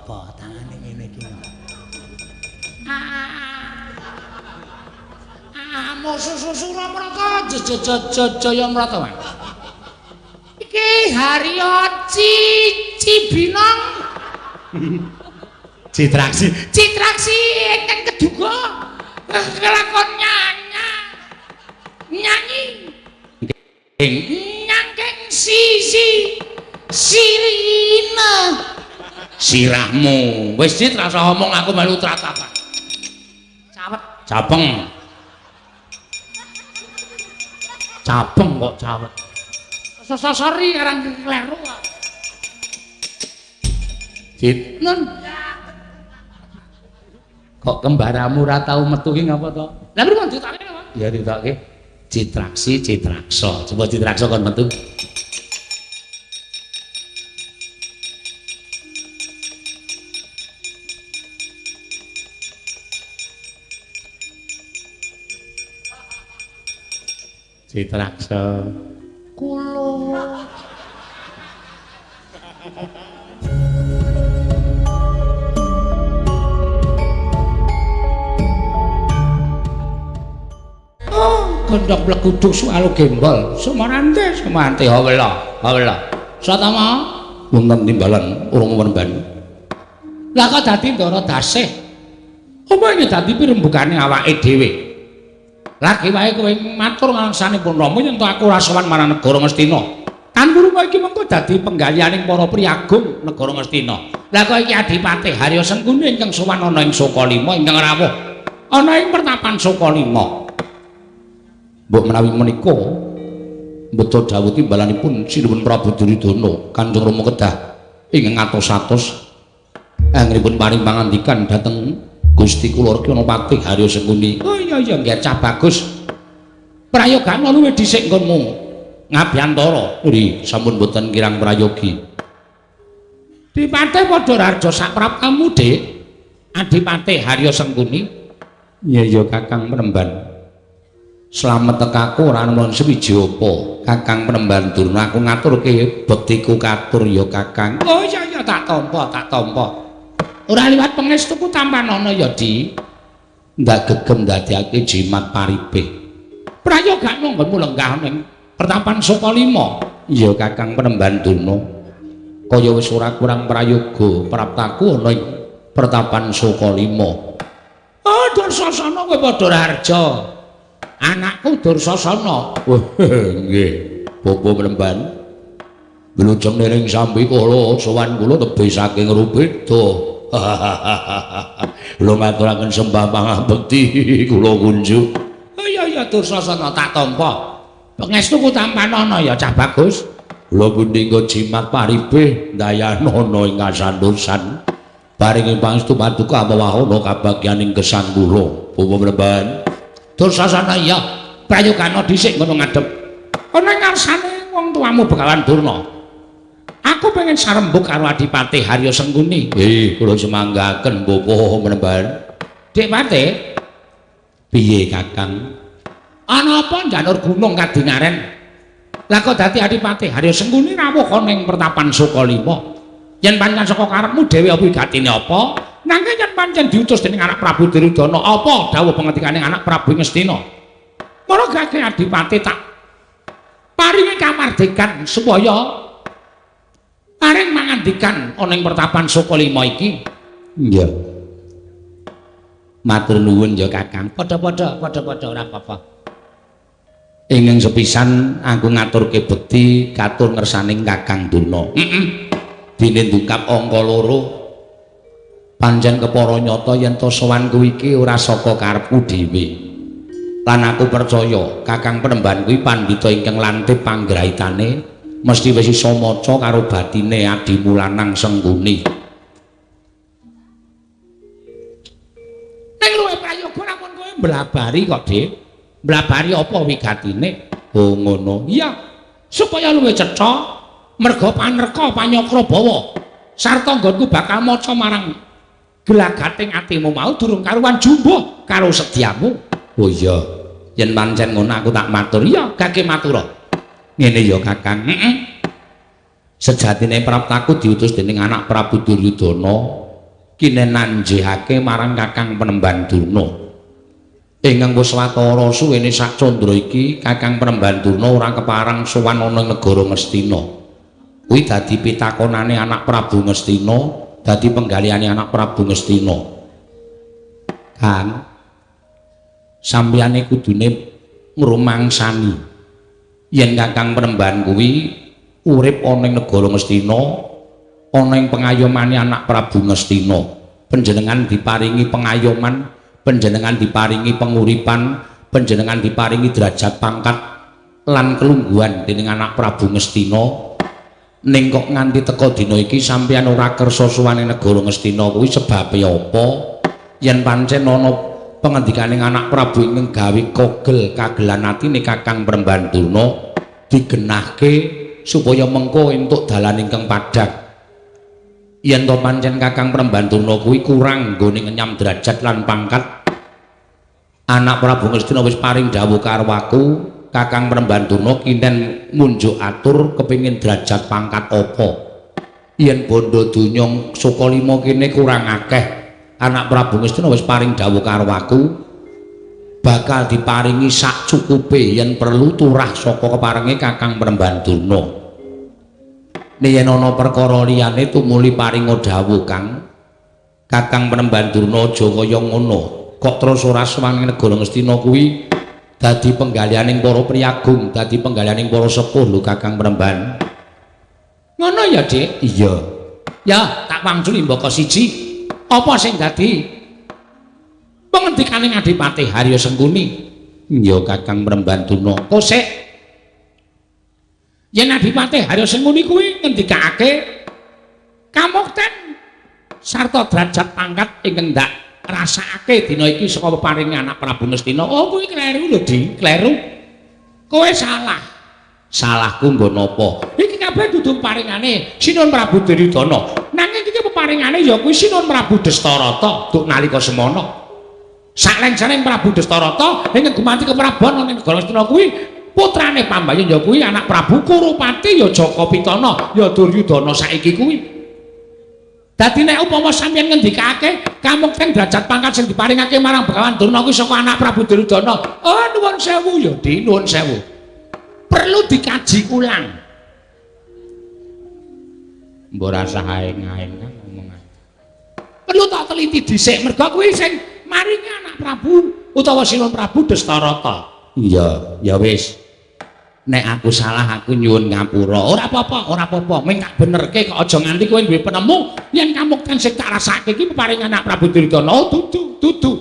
Ngapa tangane ngene iki? Musuh-susu Ramrata jaya Mrata. Iki Harya Cibinong. Citraksi. Citraksi ingkang keduga kelakon nyanyi. Nyangking sisi sirina. Sirahmu. Wis Cit rasa omong aku melu tratapan. Cawet. Capeng. Capeng kok cawet. Sosori karang kleru kok. Cit. Nun. Kok kembaramu ora tau metu ki ngapa to? Lah pripun ditake apa? Ya ditake. Citraksi, Citraksa. Coba Citraksa kon metu. Citraksa. Kula. Gondok pleguduk sualu gembol sumarante sumante hawela hawela satama wonten timbalan urung werban lah kok dadi ndara dasih apa iki dadi pirembugane awake dhewe lagi wae kowe matur ngarsanipun Rama yen to aku ora sowan marang negara Ngastina kan kurma iki mengko dadi penggalihaning para priyagung negara Ngastina lah kok iki Adipati Harya Sengkuni ingkang sowan ana ing Sukalima ingkang rawuh ana ing pertapan Sukalima. Mbok menawi menika mbeta dawuh timbalanipun Sinuwun Prabu Duryudana Kanjeng Rama kedah ingkang ngatos-atos anggenipun paring pangandikan dhateng Gusti kula Rekyana Patih Harya Sengkuni. Oh iya iya nggih cah bagus. Prayogana luwih dhisik nggonmu ngabyantara. Nggih sampun boten kirang prayogi. Dipatih padha raja sapraptamu, Dik. Adipati Harya Sengkuni. Iya iya Kakang Penemban. Slamet tekaku ora ana sewiji apa Kakang Penemban Durna aku ngaturke bektiku katur ya Kakang. Oh iya iya tak tampa tak tampa. Ora liwat pangestuku tampanana ya Di. Ndak gegem ndadekake jimat paripih. Prayogana nggonmu lenggah ning pertapan Sukalima. Iya Kakang Penemban Durna. Kaya wis ora kurang prayoga praptaku ana ing pertapan Sukalima. Oh Dursasana kowe padha raharja. Anakku Dursasana. Wah, nggih. Bapak Penemban. Wilujeng niring sambi kula sowan kula tebih saking rubeda. Kula ngaturaken sembah pangabekti kula kunjuk. Oh iya iya Dursasana tak tampa. Pangestuku tampanana ya cah bagus. Kula punika jimat paribih ndayanana ing kasantosan. Paringi pangestu paduka mawahana kabagyaning gesang kula. Bapak Penemban. Dursasana iya prayogana dhisik ngono ngadhep ana ing ngarsane wong tuamu Begawan Durna. Aku pengen sarembug karo Adipati Harya Sengkuni. Nggih, kula semanggaken Bapak Penemban. Dik Patih, piye Kakang? Ana apa njanur gunung kadingaren? Lah kok dadi Adipati Harya Sengkuni rawuh ana ing pertapan Sukalima? Yen pancen saka karepmu dhewe apa gatine apa? Nanging yen pancen diutus dening anak Prabu Duryudana, apa dawuh pengendikane anak Prabu Ngastina? Mara gage Adipati tak paringi kamardikan supaya paring mangandikan ana ing pertapan Sukalima iki. Iya. Matur nuwun ya Kakang. Padha-padha, padha-padha ora apa-apa. Ingkang sepisan aku ngaturke bekti katur ngersaning Kakang Durna. Heeh. Dene ndungkap angka 2. Pancen kepara nyata yen to sowanku iki ora saka karepku dhewe. Lan aku percaya Kakang Penemban kuwi pandhita ingkang lantip panggraitane mesti wis iso maca karo batine adimu lanang Sengkuni. Ning luwih prayoga lamun kowe mblabari kok, Dik. Mblabari apa wigatine? Oh ngono. Iya. Supaya luwih cetha merga panerka panyakra bawa sarta nggonku bakal maca marang gelagating atimu mau durung karuan jumbuh karo sedyamu. Oh iya, yen pancen ngono aku tak matur. Iya, gage matura. Ngene ya Kakang. Heeh. Sejatine praptaku diutus dening anak Prabu Duryudana Kinen nanjihake marang Kakang Penemban Durna. Ingkang wis watara suwene sak candra iki Kakang Penemban Durna ora keparang sowan ana ing negara Ngastina. Kuwi dadi pitakonane anak Prabu Ngastina, dadi penggalihane anak Prabu Ngastina. Kang, sampeyane kudune ngrumangsani yen Kakang Penemban kuwi urip ana ing negara Ngastina, ana ing pengayomane anak Prabu Ngastina. Panjenengan diparingi pengayoman, panjenengan diparingi penguripan, panjenengan diparingi derajat pangkat lan kelungguhan dening anak Prabu Ngastina. Ning kok nganti teka dina iki sampeyan ora kersa sowan ing negara Ngastina kuwi sebabe apa? Yen pancen ana pengendikaning anak Prabu ingkang gawe kogel kagelan atine Kakang Penemban Durna digenahke supaya mengko entuk dalan ingkang padhang. Yen to pancen Kakang Penemban Durna kuwi kurang nggone ngenyam derajat lan pangkat, anak Prabu Ngastina wis paring dawuh karo aku, Kakang Penemban Durna kinten munjuk atur kepingin derajat pangkat apa. Yen bondo donya Sukalima kene kurang akeh, anak Prabu Ngastina wis paring dawuh karo aku bakal diparingi sak cukupe yen perlu turah saka keparenge Kakang Penemban Durna. Nek yen ana perkara liyane tumuli paringa dawuh, Kang. Kakang Penemban Durna aja kaya ngono. Kok terus ora sowan ing negara Ngastina kuwi dadi penggalihaning para priyagung, dadi penggalihaning para sepuh lho Kakang Penemban. Ngono ya, Dik? Iya. Ya, tak wangsul mbaka siji. Apa sing dadi pengendikaning Adipati Harya Sengkuni? Ya Kakang Penemban Durna. Kosek. Yen Adipati Harya Sengkuni kuwi ngendikake kamukten sarta derajat pangkat ingkang ndak rasakake dina iki saka peparinge anak Prabu Ngastina. Oh, kuwi kleru lho, Di, kleru. Kowe salah. Salahku nggo napa? Iki kabeh dudu paringane Sinuhun Prabu Duryudana. Nanging iki peparingane ya kuwi Sinuhun Prabu Destarata duk nalika semana. Saklengsereng Prabu Destarata ingkang gumanti keprabon ana ing negara Ngastina kuwi putrane Pambayun ya kuwi anak Prabu Kurupati ya Jaka Pitana ya Duryudana saiki kuwi. Dadi nek upama sampeyan ngendikake kamukten derajat pangkat sing diparingake marang Begawan Durna kuwi saka anak Prabu Duryudana. Oh, nuwun sewu ya, Di, nuwun sewu. Perlu dikaji ulang. Mbok rasah aeng-aeng kan omongan. Perlu tak teliti dhisik mergo kuwi sing maringi anak Prabu utawa Sinuhun Prabu Destarata. Iya, ya wis. Nek aku salah aku nyuwun ngapura. Ora apa-apa, ora apa-apa. Ming tak benerke kok aja nganti kowe duwe penemu yen kamukten sing tak rasake iki peparingan anak Prabu Duryudana. Oh, dudu, dudu.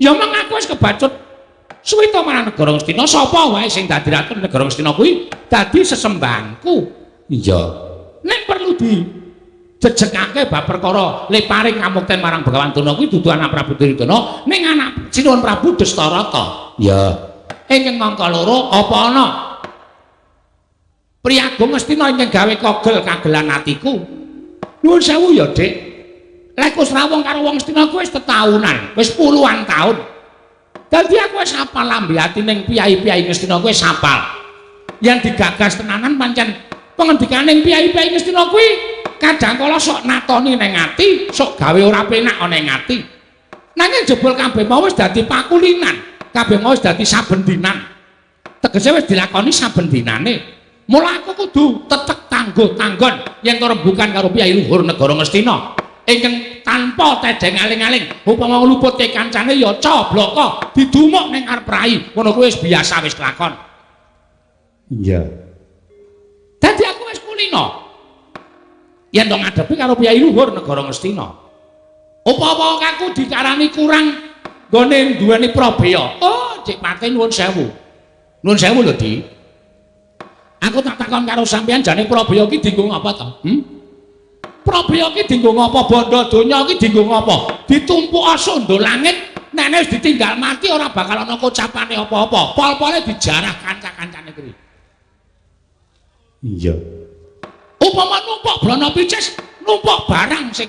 Ya meng aku wis kebacut suwita marang negara Ngastina, sapa wae sing dadi ratu negara Ngastina kuwi dadi sesembahku. Iya. Nek perlu di jejegake bab perkara le paring kamukten marang Begawan Durna kuwi dudu anak Prabu Duryudana, ning anak Sinuhun Prabu Destarata. Iya. Ingkang angka loro, apa ana priyagung Ngastina ingkang gawe kogel kagelan atiku? Nuwun sewu ya, Dik. Lek wis rawuh karo wong Ngastina kuwi wis tetaunan, wis puluhan taun. Dadi aku wis hafal lambe atining piyai-piyai Ngastina kuwi wis hafal. Yang digagas tenanan pancen pengendikaning piyai-piyai Ngastina kuwi kadang kala sok natoni ning ati, sok gawe ora penak ana ing ati. Nanging jebul kabeh mau wis dadi pakulinan, kabeh mau wis dadi saben dinan. Tegese wis dilakoni saben dinane. Mula aku kudu tetek tangguh tanggon yen to rembukan karo piyai luhur negara Ngastina. Ingkang tanpa tedheng aling-aling, upama ngluputke kancane ya cobloko didumuk ning ngarep rai. Ngono kuwi wis biasa wis kelakon. Iya. Dadi aku wis kulino. Yen to ngadepi karo piyai luhur negara Ngastina. Upama aku dikarani kurang nggone duweni prabeya. Oh, Dik Pati nuwun sewu. Nuwun sewu lho, Dik. Aku tak takon karo sampeyan, jane prabeya ki dienggo ngapa to? Hmm? Prabeya ki dienggo ngapa? Bondo donya ki dienggo ngapa? Ditumpuk sundul langit, nek wis ditinggal mati ora bakal ana kocapane apa-apa. Pol-pole dijarah kanca-kancane kuwi. Iya. Upama numpuk brana picis, numpuk barang sing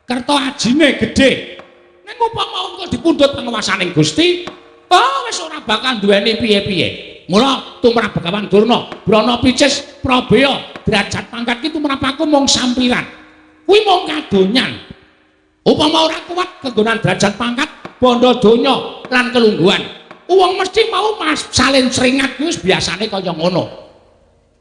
kerta ajine gedhe. Ning upama engko dipundhut panguwasaning Gusti, oh wis ora bakal duweni piye-piye. Mula tumrap Begawan Durna, brana picis, prabeya, derajat pangkat ki tumrap aku mung sampiran. Kuwi mung kadonyan. Upama ora kuat kenggonan derajat pangkat, bondo donya lan kelungguhan. Wong mesti mau mas salin seringat kuwi wis biasane kaya ngono.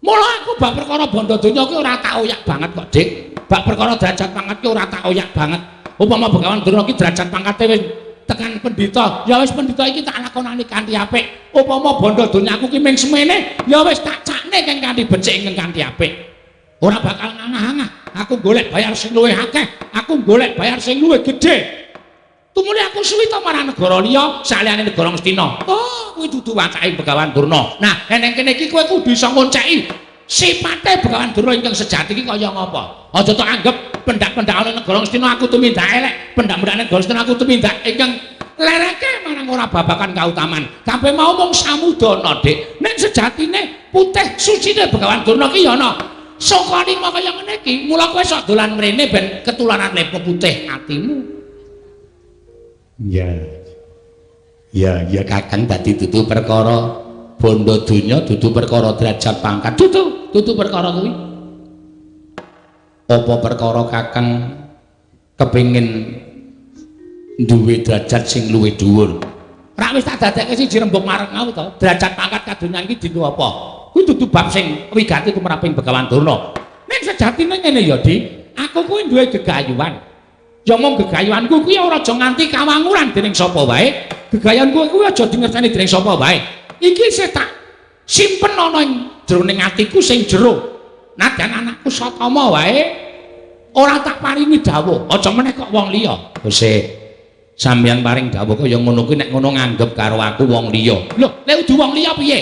Mula aku bab perkara bondo donya kuwi ora tak oyak banget kok, Dik. Bab perkara derajat pangkat ki ora tak oyak banget. Upama Begawan Durna ki derajat pangkate wis tekan pendhita, ya wis pendhita iki tak lakonani kanthi apik. Upama bondo donyaku ki ming semene, ya wis tak cakne keng kanthi becik ingkang kanthi apik. Ora bakal ngangah-angah. Aku golek bayar sing luwih akeh, aku golek bayar sing luwih gedhe. Tumuli aku suwi to marang negara liya saliyane negara Ngastina. Oh, kuwi dudu wacake Begawan Durna. Nah, eneng kene iki kowe kudu iso ngonceki sipate Begawan Durna ingkang sejati iki kaya ngapa. Aja tok anggep pendak-pendak ana negara Ngastina aku tumindak elek, pendak-pendak negara Ngastina aku tumindak ingkang lereke marang ora babakan kautaman. Kabeh mau mung samudana, Dik. Ning sejatine putih sucine Begawan Durna ki ya ana saka lima kaya ngene iki. Mula kowe sok dolan mrene ben ketularan lepo putih atimu. Iya. Ya, ya Kakang, dadi dudu perkara bondo donya, dudu perkara derajat pangkat. Dudu, dudu perkara kuwi. Apa perkara Kakang kepengin duwe derajat sing luwih dhuwur? Rak wis tak dadekke siji rembug marang aku to. Derajat pangkat kadonyan iki dinggo apa? Kuwi dudu bab sing wigati tumraping Begawan Durna. Ning sejatine ngene ya, Di. Aku kuwi duwe gegayuhan. Ya mung gegayuhanku kuwi ora aja nganti kawanguran dening sapa wae. Gegayuhanku kuwi aja dingerteni dening sapa wae. Iki isih tak simpen ana ing jroning atiku sing jero. Nadyan anakku Satama wae ora tak paringi dawuh, aja meneh kok wong liya. Wis sampeyan paring dawuh kaya ngono kuwi nek ngono nganggep karo aku wong liya. Lho, nek udu wong liya piye?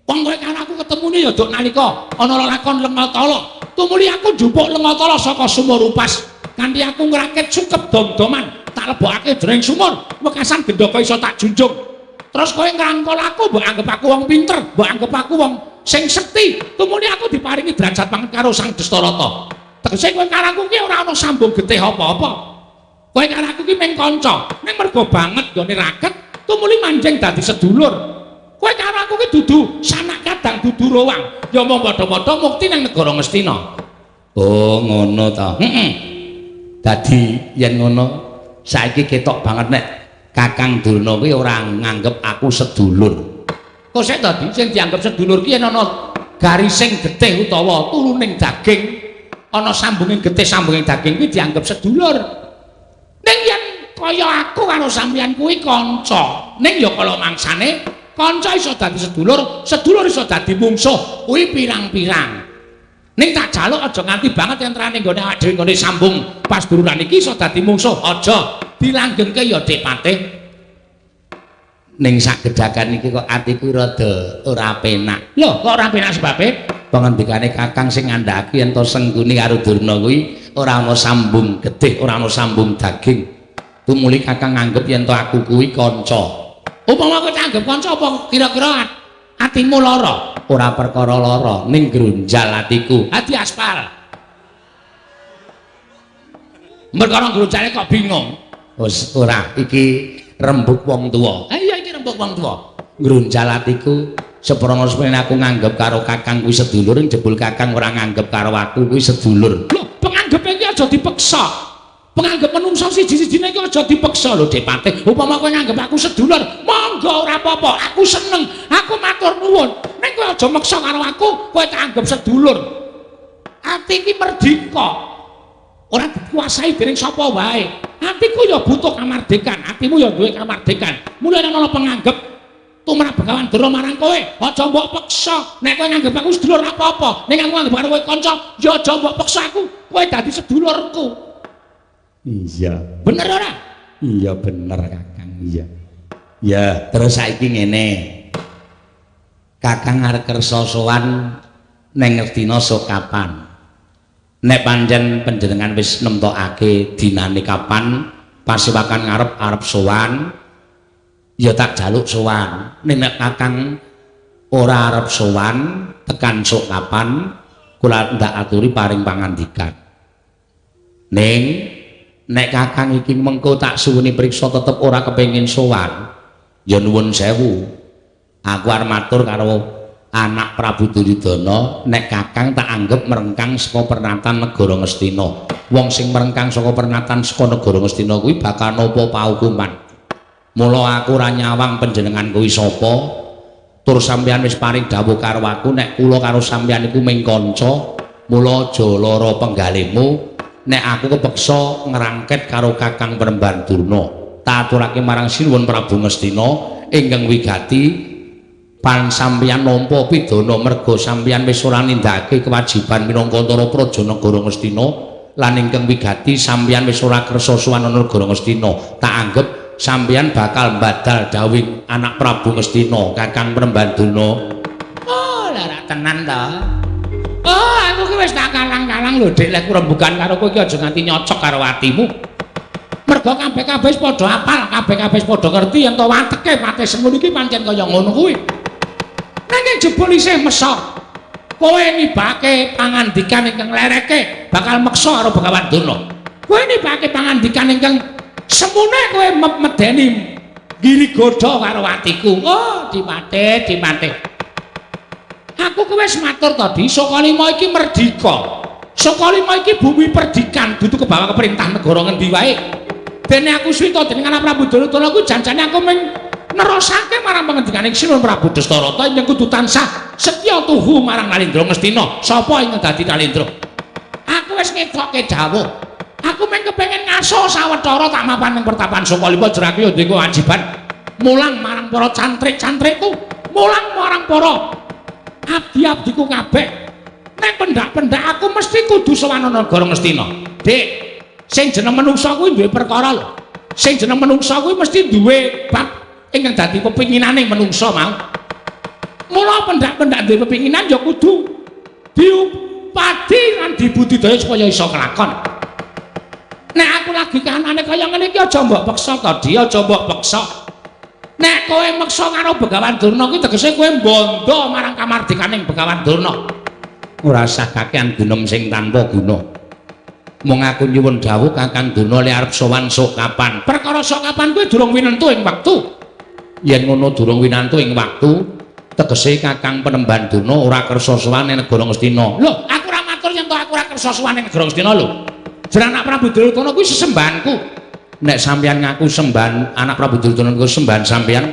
Wong kowe karo aku ketemune ya duk nalika ana lelakon Lengatala. Tumuli aku njupuk Lengatala saka sumur upas. Kanthi aku ngrakit sukep dom-doman, tak lebokake jroning sumur, wekasan gendaka iso tak junjung. Terus kowe ngrangkul aku, mbok anggep aku wong pinter, mbok anggep aku wong sing sekti. Tumuli aku diparingi derajat banget karo Sang Dastarata. Tegese kowe karo aku ki ora ana sambung getih apa-apa. Kowe karo aku ki mung kanca. Ning mergo banget nggone raket, tumuli manjing dadi sedulur. Kowe karo aku ki dudu sanak kadang, dudu rowang. Ya mung padha-padha mukti nang negara Ngastina. Oh, ngono ta. Heeh. Dadi yen ngono saiki ketok banget nek Kakang Durna kuwi ora nganggep aku sedulur. Kok sik to, Di? Sing dianggep sedulur ki yen ana garising getih utawa turuning daging, ana sambunging getih sambunging daging kuwi dianggep sedulur. Ning yen kaya aku karo sampeyan kuwi kanca, ning ya kala mangsane kanca iso dadi sedulur, sedulur iso dadi mungsuh, kuwi pirang-pirang. Ning tak jaluk aja nganti banget yen terane nggone awake dhewe nggone sambung pasduluran iki iso dadi mungsuh, aja dilanggengke ya Dik Patih. Ning sak gedakan iki kok atiku rada ora penak. Lho, kok ora penak sebabe? Pangandikane Kakang sing ngandhaki yen to Sengkuni karo Durna kuwi ora ana sambung getih, ora ana sambung daging. Tumuli Kakang nganggep yen to aku kuwi kanca. Upama kowe tanggep kanca apa kira-kira atimu lara? Ora perkara lara, ning grunjal atiku. Ati aspal. Perkara grunjale kok bingung. Wis ora, iki rembug wong tuwa. Ha iya, iki rembug wong tuwa. Grunjal atiku seprana semene aku nganggep karo Kakang kuwi sedulur, jebul Kakang ora nganggep karo aku kuwi sedulur. Lho, penganggepe iki aja dipeksa. Penganggep menungso siji-sijine iki aja dipeksa lho, Dik Patih. Upama kowe nganggep aku sedulur, monggo ora apa-apa, aku seneng, aku matur nuwun. Ning kowe aja meksa karo aku, kowe tak anggep sedulur. Ati iki merdika. Ora dikuasai dening sapa wae. Atiku ya butuh kamardikan, atimu ya duwe kamardikan. Mulane ana penganggep tumrap Begawan Durna marang kowe, aja mbok peksa. Nek kowe nganggep aku sedulur apa-apa, nek aku nganggep karo kowe kanca, ya aja mbok peksa aku, kowe dadi sedulurku. Iya. Bener ora? Iya bener Kakang, iya. Ya, terus saiki ngene. Kakang arep kersa sowan neng Ngastina sok kapan? Nek pancen panjenengan wis nemtokake dinane kapan pasewakan ngarep arep sowan, ya tak jaluk sowan. Ning nek Kakang ora arep sowan tekan sok kapan, kula ndak aturi paring pangandikan. Ning nek Kakang iki mengko tak suwuni priksa tetep ora kepengin sowan, ya nuwun sewu. Aku arep matur karo anak Prabu Duryudana nek Kakang tak anggep merengkang saka pernatan negara Ngastina. Wong sing merengkang saka pernatan saka negara Ngastina kuwi bakal nampa paukuman. Mula aku ora nyawang panjenengan kuwi sapa, tur sampeyan wis paring dawuh karo aku nek kula karo sampeyan iku mung kanca, mula aja lara penggalihmu nek aku kepeksa ngrangket karo Kakang Panembahan Durna. Tak aturake marang Sinuwun Prabu Ngastina ingkang wigati pan sampeyan nampa pidana merga sampeyan wis ora nindakake kewajiban minangka Antara Praja Negara Ngastina lan ingkang wigati sampeyan wis ora kersa sowan negara Ngastina. Tak anggep sampeyan bakal mbadal dawuhing anak Prabu Ngastina Kakang Panembahan Durna. Oh, lha tenan ta. Oh, aku ki wis tak kalang-kalang lho Dik, lek rembugan karo kowe iki aja nganti nyocok karo atimu. Mergo kabeh-kabeh wis padha apal, kabeh-kabeh wis padha ngerti yen to wateke Patih Semun iki pancen kaya ngono kuwi. Nanging jebul isih mesok. Kowe nibake pangandikan ingkang lereke bakal meksa karo Begawan Durna. Kowe nibake pangandikan ingkang semune kowe medeni giri godha karo atiku. Oh, Dipate, Dipate. Aku kowe wis matur tadi, Sukalima iki merdika. Sukalima iki bumi perdikan, dudu kebawa keperintah negara ngendi wae. Dene aku swita dening anak Prabu Duryudana kuwi janjane aku mung nerusake marang pangendikaning Sinuwun Prabu Dastarata ingkang kudu tansah setya tuhu marang Nalendra Ngastina. Sapa ingkang dadi Nalendra? Aku wis ngetokke dawuh. Aku mung kepengin ngaso sawetara tak mapan ing pertapan Sukalima jrake ya duwe kewajiban mulang marang para cantrik-cantrikku, mulang marang para abdi-abdiku kabeh. Nek pendak-pendak aku mesti kudu sowan negara Ngastina. Dik, sing jeneng manungsa kuwi duwe perkara lho. Sing jeneng manungsa kuwi mesti duwe bab ingkang dadi pepinginane manungsa mau. Mula pendak-pendak duwe pepinginan ya kudu diupadi lan dibudidaya supaya iso kelakon. Nek aku lagi kahanane kaya ngene iki aja mbok peksa to, Di, aja mbok peksa. Nek kowe meksa karo Begawan Durna kuwi tegese kowe mbondo marang kamardikaning Begawan Durna. Ora usah kakean gunem sing tanpa guna. Mung aku nyuwun dawuh Kakang Durna le arep sowan sok kapan. Perkara sok kapan kuwi durung winentu ing wektu. Yen ngono durung winantu ing wektu, tegese Kakang Panembahan Durna ora kersa sowan ning negara Ngastina. Lho, aku ora matur yen to aku ora kersa sowan ning negara Ngastina lho. Jeneng anak Prabu Duryudana kuwi sesembahanku. Nek sampeyan ngaku sembahan anak Prabu Duryudana kuwi sembahan sampeyan,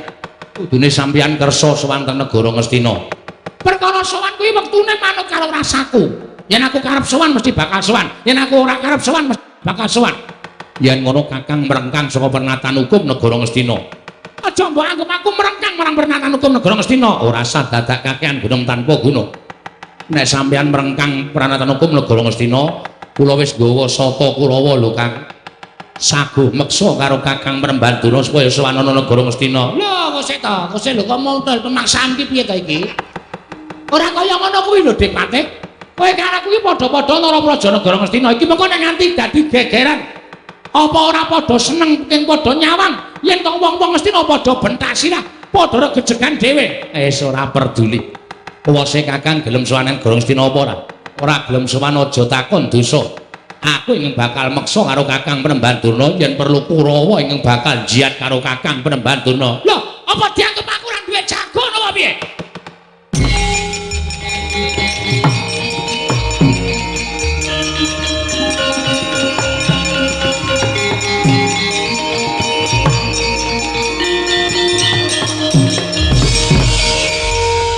kudune sampeyan kersa sowan teng negara Ngastina. Perkara sowan kuwi wektune manut karo rasaku. Yen aku karep sowan mesti bakal sowan, yen aku ora karep sowan mesti bakal sowan. Yen ngono Kakang merengkang saka pernatan hukum negara Ngastina. Aja mbok anggep aku merengkang marang pernatan hukum negara Ngastina. Ora sah dadak kakean gunung tanpa guna. Nek sampeyan merengkang pernatan hukum negara Ngastina, kula wis nggawa sata Kurawa lho Kang. Saguh meksa karo Kakang Panembahan Durna supaya sowan ana negara Ngastina. Lho, kok sik to? Kok sik lho kok modal pemaksaan ki piye to iki? Ora kaya ngono kuwi lho Dik Patih. Kowe karo aku iki padha-padha Nara Praja Negara Ngastina iki mengko nek nganti dadi gegeran. Apa ora padha seneng king padha nyawang yen to wong-wong Ngastina padha bentak sirah, padha regejegan dhewe. Wis ora peduli. Kuwase Kakang gelem sowan nang negara Ngastina apa ora? Ora gelem sowan aja takon dosa. Aku ingkang bakal meksa karo Kakang Panembahan Durna yen perlu Kurawa ingkang bakal jihad karo Kakang Panembahan Durna. Lho, apa dianggep aku ora duwe jago napa piye?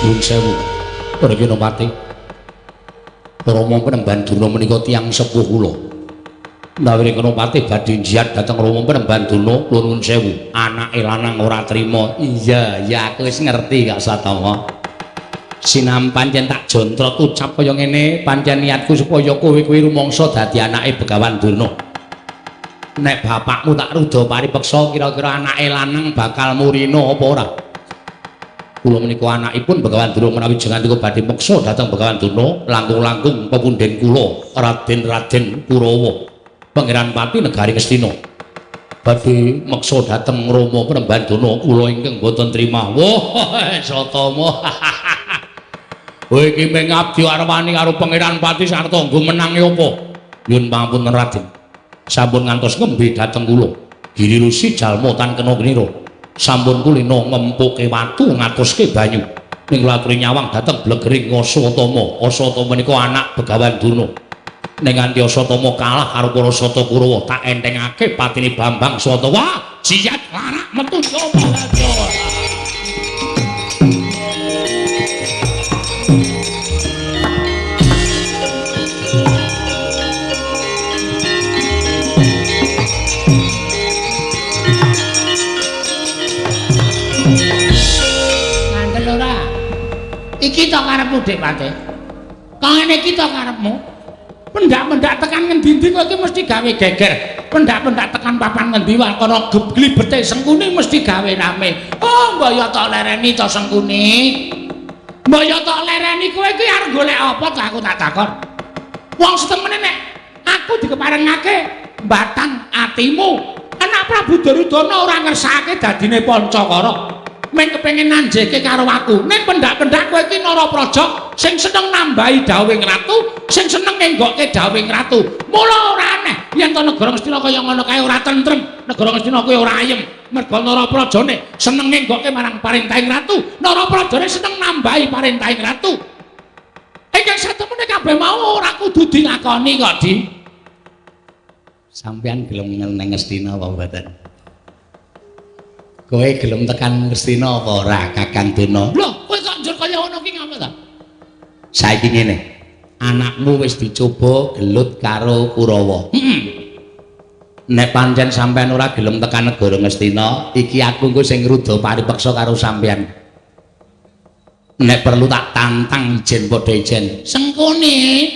Nuwun sewu, Praginapati. Rama Panembahan Durna menika tiyang sepuh kula. Menawi Renopati badhe jihad dhateng Rama Panembahan Durna, kula nuwun sewu, anake lanang ora trima. Iya, ya aku wis ngerti Kak Satama. Sinam pancen tak jontrot ucap kaya ngene, pancen niatku supaya kowe kuwi rumangsa dadi anake Begawan Durna. Nek bapakmu tak ruda paripeksa kira-kira anake lanang bakal murina apa ora? Kula menika anakipun Begawan Durna menawi jengandika badhe meksa dhateng Begawan Durna langkung-langkung pepunden kula Raden-raden Kurawa Pangeran Pati Negari Ngastina badhe meksa dhateng Rama Panembahan Durna kula ingkang boten trima. Wah, Satama. Kowe iki mung ngabdi arwani karo Pangeran Pati sarta nggo menangi apa? Nyuwun pangapunten Raden. Sampun ngantos ngembe dhateng kula. Giri Rusi jalma tan kena knira. Sampun kulina ngempuke watu ngatoske banyu. Ning kula aturi nyawang dhateng blegering Aswatama. Aswatama menika anak Begawan Durna. Ning nganti Aswatama kalah karo para Sata Kurawa, tak entengake patine Bambang Swata. Wah, jiat larak metu coba. Ngandel ora? Iki to karepmu, Dik Pate. Kok ngene iki to karepmu? Pendak-pendak tekan ngendi-endi kowe iki mesti gawe geger. Pendak-pendak tekan papan ngendi wae kono glibete Sengkuni mesti gawe rame. Oh, mbok ya tok lereni to Sengkuni. Mbok ya tok lereni kowe iki arep golek apa to aku tak takon. Wong setemene nek aku dikeparengake batang atimu. Anak Prabu Duryudana ora ngersakake dadine Pancakara. Meng kepengin nanjeke karo aku. Ning pendak-pendak kowe iki Narapraja sing seneng nambahi dawuhing ratu, sing seneng ngenggokke dawuhing ratu. Mula ora aneh yen to negara Ngastina kaya ngono kae ora tentrem, negara Ngastina kuwi ora ayem. Merga Naraprajane seneng ngenggokke marang parentahing ratu, Naraprajane seneng nambahi parentahing ratu. Ingkang satemene kabeh mau ora kudu dilakoni kok, Di. Sampeyan gelem nang Ngastina apa mboten? Kowe gelem tekan Ngastina apa ora, Kakang Dena? Lho, kowe kok njur kaya ngono ki ngapa ta? Saiki ngene, anakmu wis dicoba gelut karo Kurawa. Heeh. Nek pancen sampean ora gelem tekan negara Ngastina, iki aku engko sing ngruda paripeksa karo sampean. Nek perlu tak tantang ijen padha ijen. Sengkuni.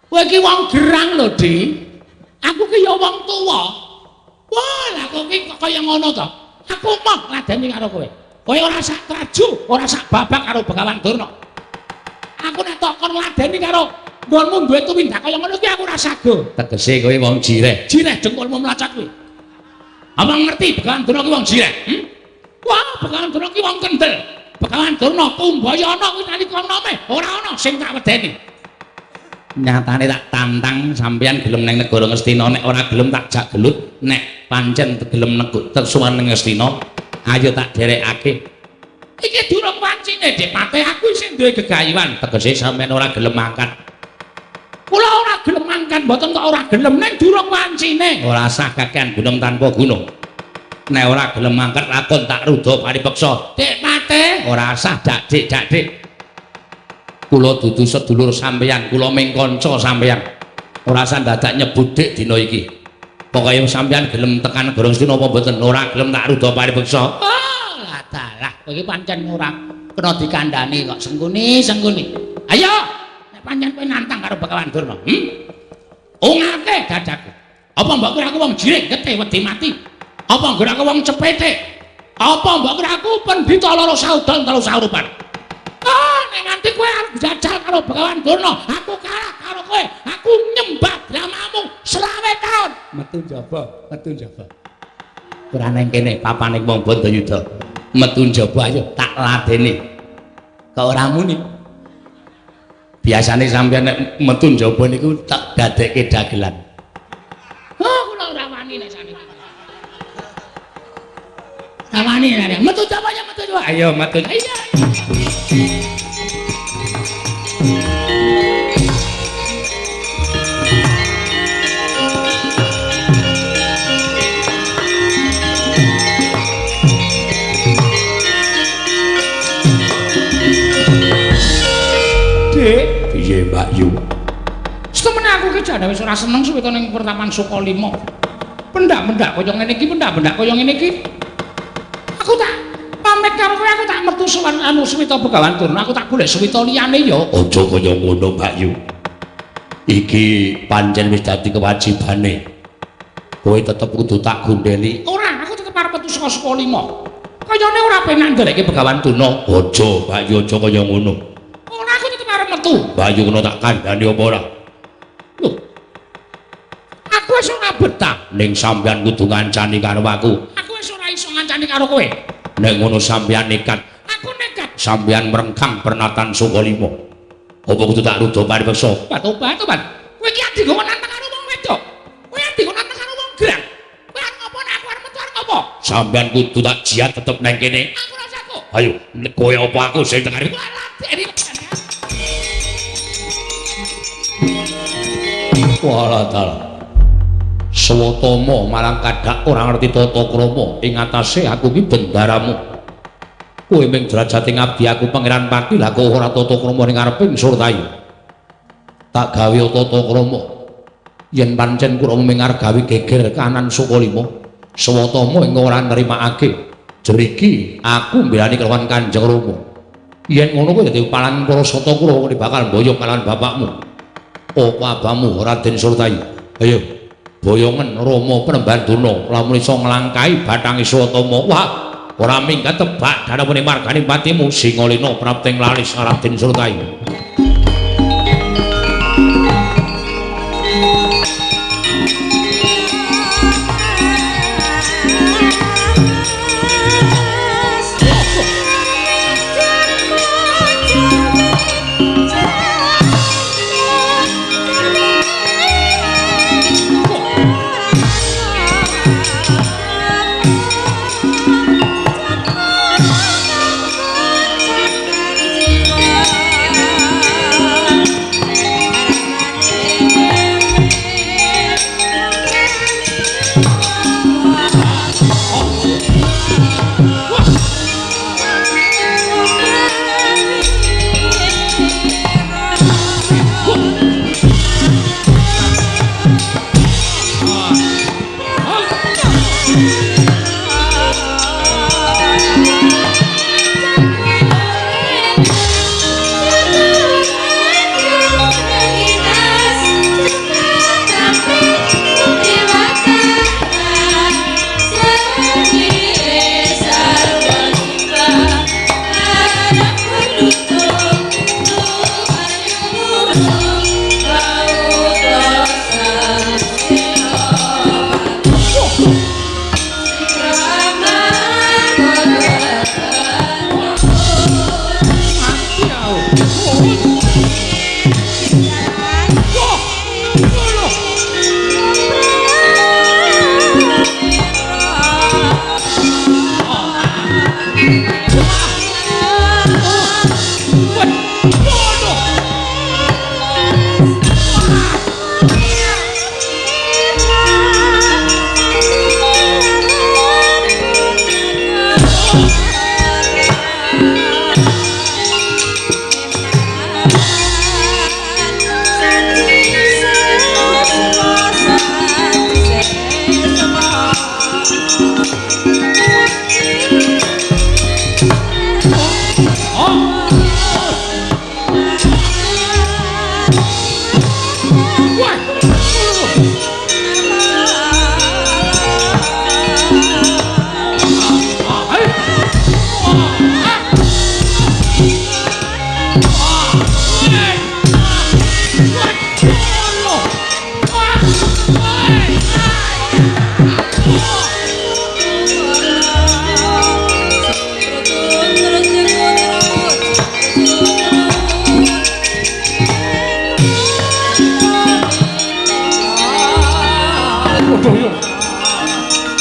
Kowe iki wong gerang lho, Di. Aku ki ya wong tuwa. Wah, lah kok iki kok kaya ngono to? Aku moh ngladeni karo kowe. Kowe ora sak traju, ora sak babak karo Begawan Durna. Aku nek tok kon ngladeni karo nggonmu duwe tumindak kaya ngono ki aku ora sago. Tegese kowe wong jireh. Jireh dengkulmu mlacak kuwi. Apa ngerti Begawan Durna ki wong jireh? Hmm? Wah, Begawan Durna ki wong kendel. Begawan Durna Kumbayana kuwi nalika nome ora ana sing tak wedeni. Nyatane tak tantang sampeyan gelem nang negara Ngastina, nek ora gelem tak jak gelut, nek pancen gelem negut tersuwan nang Ngastina, ayo tak derekake. Iki durung wancine, Dik Pate, aku isih duwe gegayuhan. Tegese sampeyan ora gelem mangkat. Kula ora gelem mangkat, mboten kok ora gelem, ning durung wancine. Ora sah kakean gunung tanpa gunung. Nek ora gelem mangkat lakon tak ruda paripeksa. Dik Pate, ora sah dak dik dak dik. Kula dudu sedulur sampeyan, kula ming kanca sampeyan. Ora usah dadak nyebut dik dina iki. Pokoke sampeyan gelem tekan negara Ngastina apa mboten? Ora gelem tak ruda paripeksa. Oh, lah dalah, kowe iki pancen ora kena dikandhani kok. Sengkuni, Sengkuni. Ayo, nek pancen kowe nantang karo Begawan Durna, Ungake dadaku. Apa mbok kira aku wong jirik getih wedi mati? Apa mbok kira aku wong cepete? Apa mbok kira aku pendhita loro saudon telu saurupan? Ah, nek nganti kowe arep jajal karo Begawan Durna, aku kalah karo kowe. Aku nyembah dramamu 20 taun. Metu njaba, metu njaba. Ora nang kene papane wong Bandayuda. Metu njaba ayo tak ladeni. Kok ora muni? Biasane sampeyan nek metu njaba niku tak dadekke dagelan. Oh, kula ora wani nek saniki. Ora wani nek metu njaba ya metu njaba. Ayo metu. Iya. Dik, piye Mbak Yu? Setemene aku ki jane wis ora seneng suwe to ning pertapan Sukalima. Pendak-pendak kaya ngene iki, pendak-pendak kaya ngene iki. Aku tak pamit karo kowe, aku tak metu sowan anu Suwita Begawan Durna, aku tak golek suwita liyane ya. Aja kaya ngono Mbak Yu. Iki pancen wis dadi kewajibane. Kowe tetep kudu tak gondeli. Ora, aku tetep arep metu saka Sukalima. Kayane ora penak ndereke Begawan Durna. Aja Mbak Yu, aja kaya ngono. Ora, aku tetep arep metu. Mbak Yu kena tak kandhani apa ora? Lho. Aku wis ora betah ning sampeyan kudu ngancani karo aku. Aku wis ora iso ngancani karo kowe. Nek ngono sampeyan nekat. Aku nekat. Sampeyan merengkang pernatan Sukalima. Apa kudu tak ruda paripeksa? Tobat, tobat. Kowe iki adi nggo nantang karo wong wedok. Kowe adi nggo nantang karo wong gerang. Kowe arep ngopo nek aku arep metu arep ngopo? Sampeyan kudu tak jiat tetep nang kene. Aku ora jago. Ayo, kowe apa aku sing tengah. Ladeni. Walah dalah. Swatama malang kadak ora ngerti tata krama ing atase aku ki bendaramu. Kowe ming derajate ngabdi aku Pangeran Pati, lah kok ora tata krama ning ngareping Surtayu. Tak gawe tata krama. Yen pancen kula ming argawe geger kanan Sukalima, Swatama ing ora nrimakake. Jeriki aku mbelani kelawan Kanjeng Rama. Yen ngono kuwi dadi palan para sata kula bakal mboyong kalawan bapakmu. Apa abamu Raden Surtayu? Ayo boyongen Rama Penemban Durna lamun iso nglangkahi bathange Swatama. Wah, ora minggat tebak danapune margane patimu Singalena prapting laris Raden Surtayu.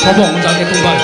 Sapa ngucalke tumbal?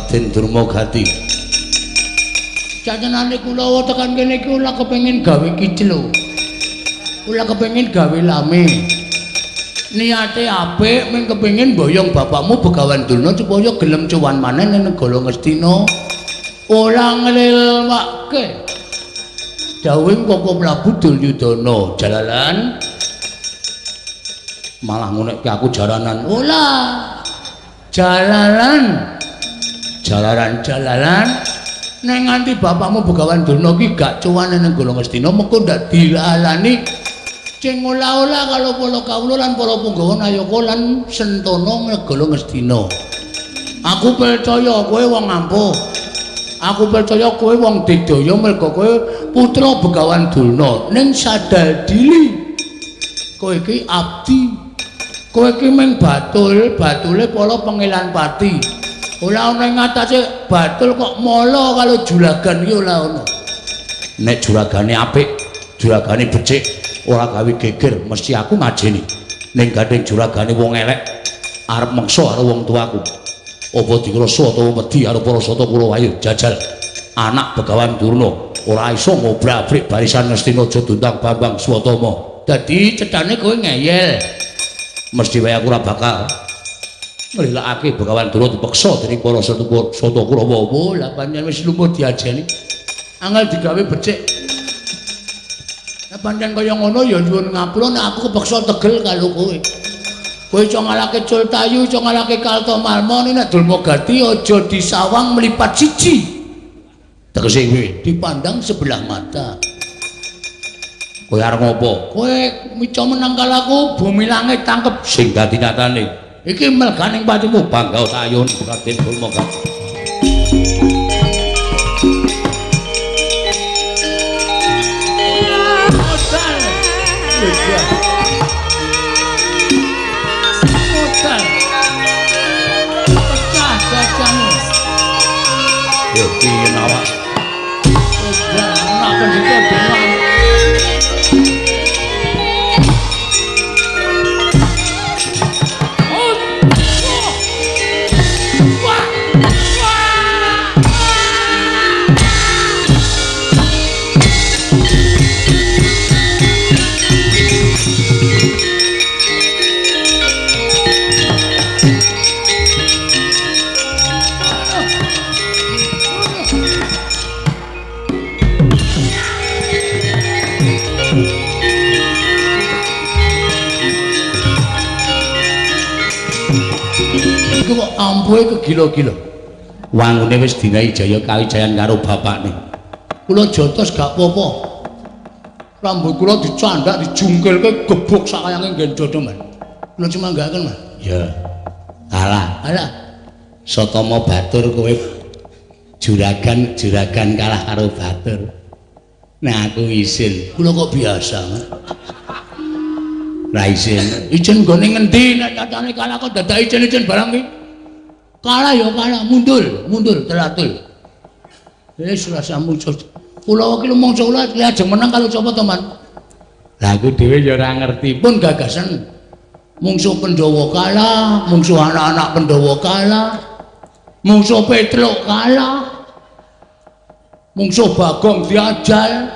Raden Durmagati. Catenane kula tekan kene iki kula kepengin gawe kiclo. Kula kepengin gawe lame. Niate apik mung kepengin mboyong bapakmu Begawan Durna supaya gelem cuwan maneh ning negara Ngastina. Ora nglilwake. Dawuhing Koko Prabu Duryudana, jalalan malah ngonekke aku jaranan. Ora. Jalalan. Jalaran jalalan. Nek nganti bapakmu Begawan Durna ki gak cuwan ning negara Ngastina mengko ndak dilalani sing olah-olah karo para kawula lan para punggawa Nayaka lan Sentana negara Ngastina. Aku percaya kowe wong ampuh. Aku percaya kowe wong digdaya merga kowe putra Begawan Durna. Ning sadar diri kowe iki abdi. Kowe iki mung batul, batule para pengelan pati. Ora ana ing atase batul kok mala kalau juragan iki ora ana. Nek juragane apik, juragane becik, ora gawe geger, mesti aku ngajeni. Ning gandeng juragane wong elek arep meksa karo wong tuaku. Apa dikrasa utawa wedi karo para sata Kurawa? Ayo jajal. Anak Begawan Durna ora iso ngobrak-abrik barisan Ngastina aja diundang Bambang Swatama. Dadi cethane kowe ngeyel. Mesti wae aku ora bakal nglilakake Begawan Durna dipeksa dening para sata Kurawa. Oh, lah pancen wis lumpuh diajeni. Angel digawe becik. Lah pancen kaya ngono ya nyuwun ngapura nek aku kepeksa tegel karo kowe. Kowe iso ngalahke Cultayu, iso ngalahke Kartomarma, nek Durmagati aja disawang mlipat siji. Tegese kuwi dipandang sebelah mata. Kowe arep ngopo? Kowe mica menang karo aku, bumi langit tangkep sing dadi nyatane. Iki melganing patimu bangga tayun Raden Durmagati. Modal. Modal. Pecah jajamu. Yo piye awak? Modal anak pendeta Bima. Kok ampuhe kegila-gila. Wangune wis dinahi jaya kawijayan karo bapakne. Kula jotos gak apa-apa. Rambut kula dicandak dijungkilke gebuk sakayange nggen dodo, Man. Kula cuma nggaken, Man. Ya. Alah, alah. Satama batur kowe juragan-juragan kalah karo batur. Nah aku isin. Kula kok biasa, Man. Ra isin. Isin nggone ngendi nek nyatane kalah kok dadak isin-isin barang iki. Kalah ya kalah, mundur, mundur teratul. Wis rasamu kula iki mung kula ajeng menang kalau sapa to, Man? Lah aku dhewe ya ora ngerti. Pun gagasan mungsuh Pandhawa kalah, mungsuh anak-anak Pandhawa kalah, mungsuh Petruk kalah, mungsuh Bagong diajal.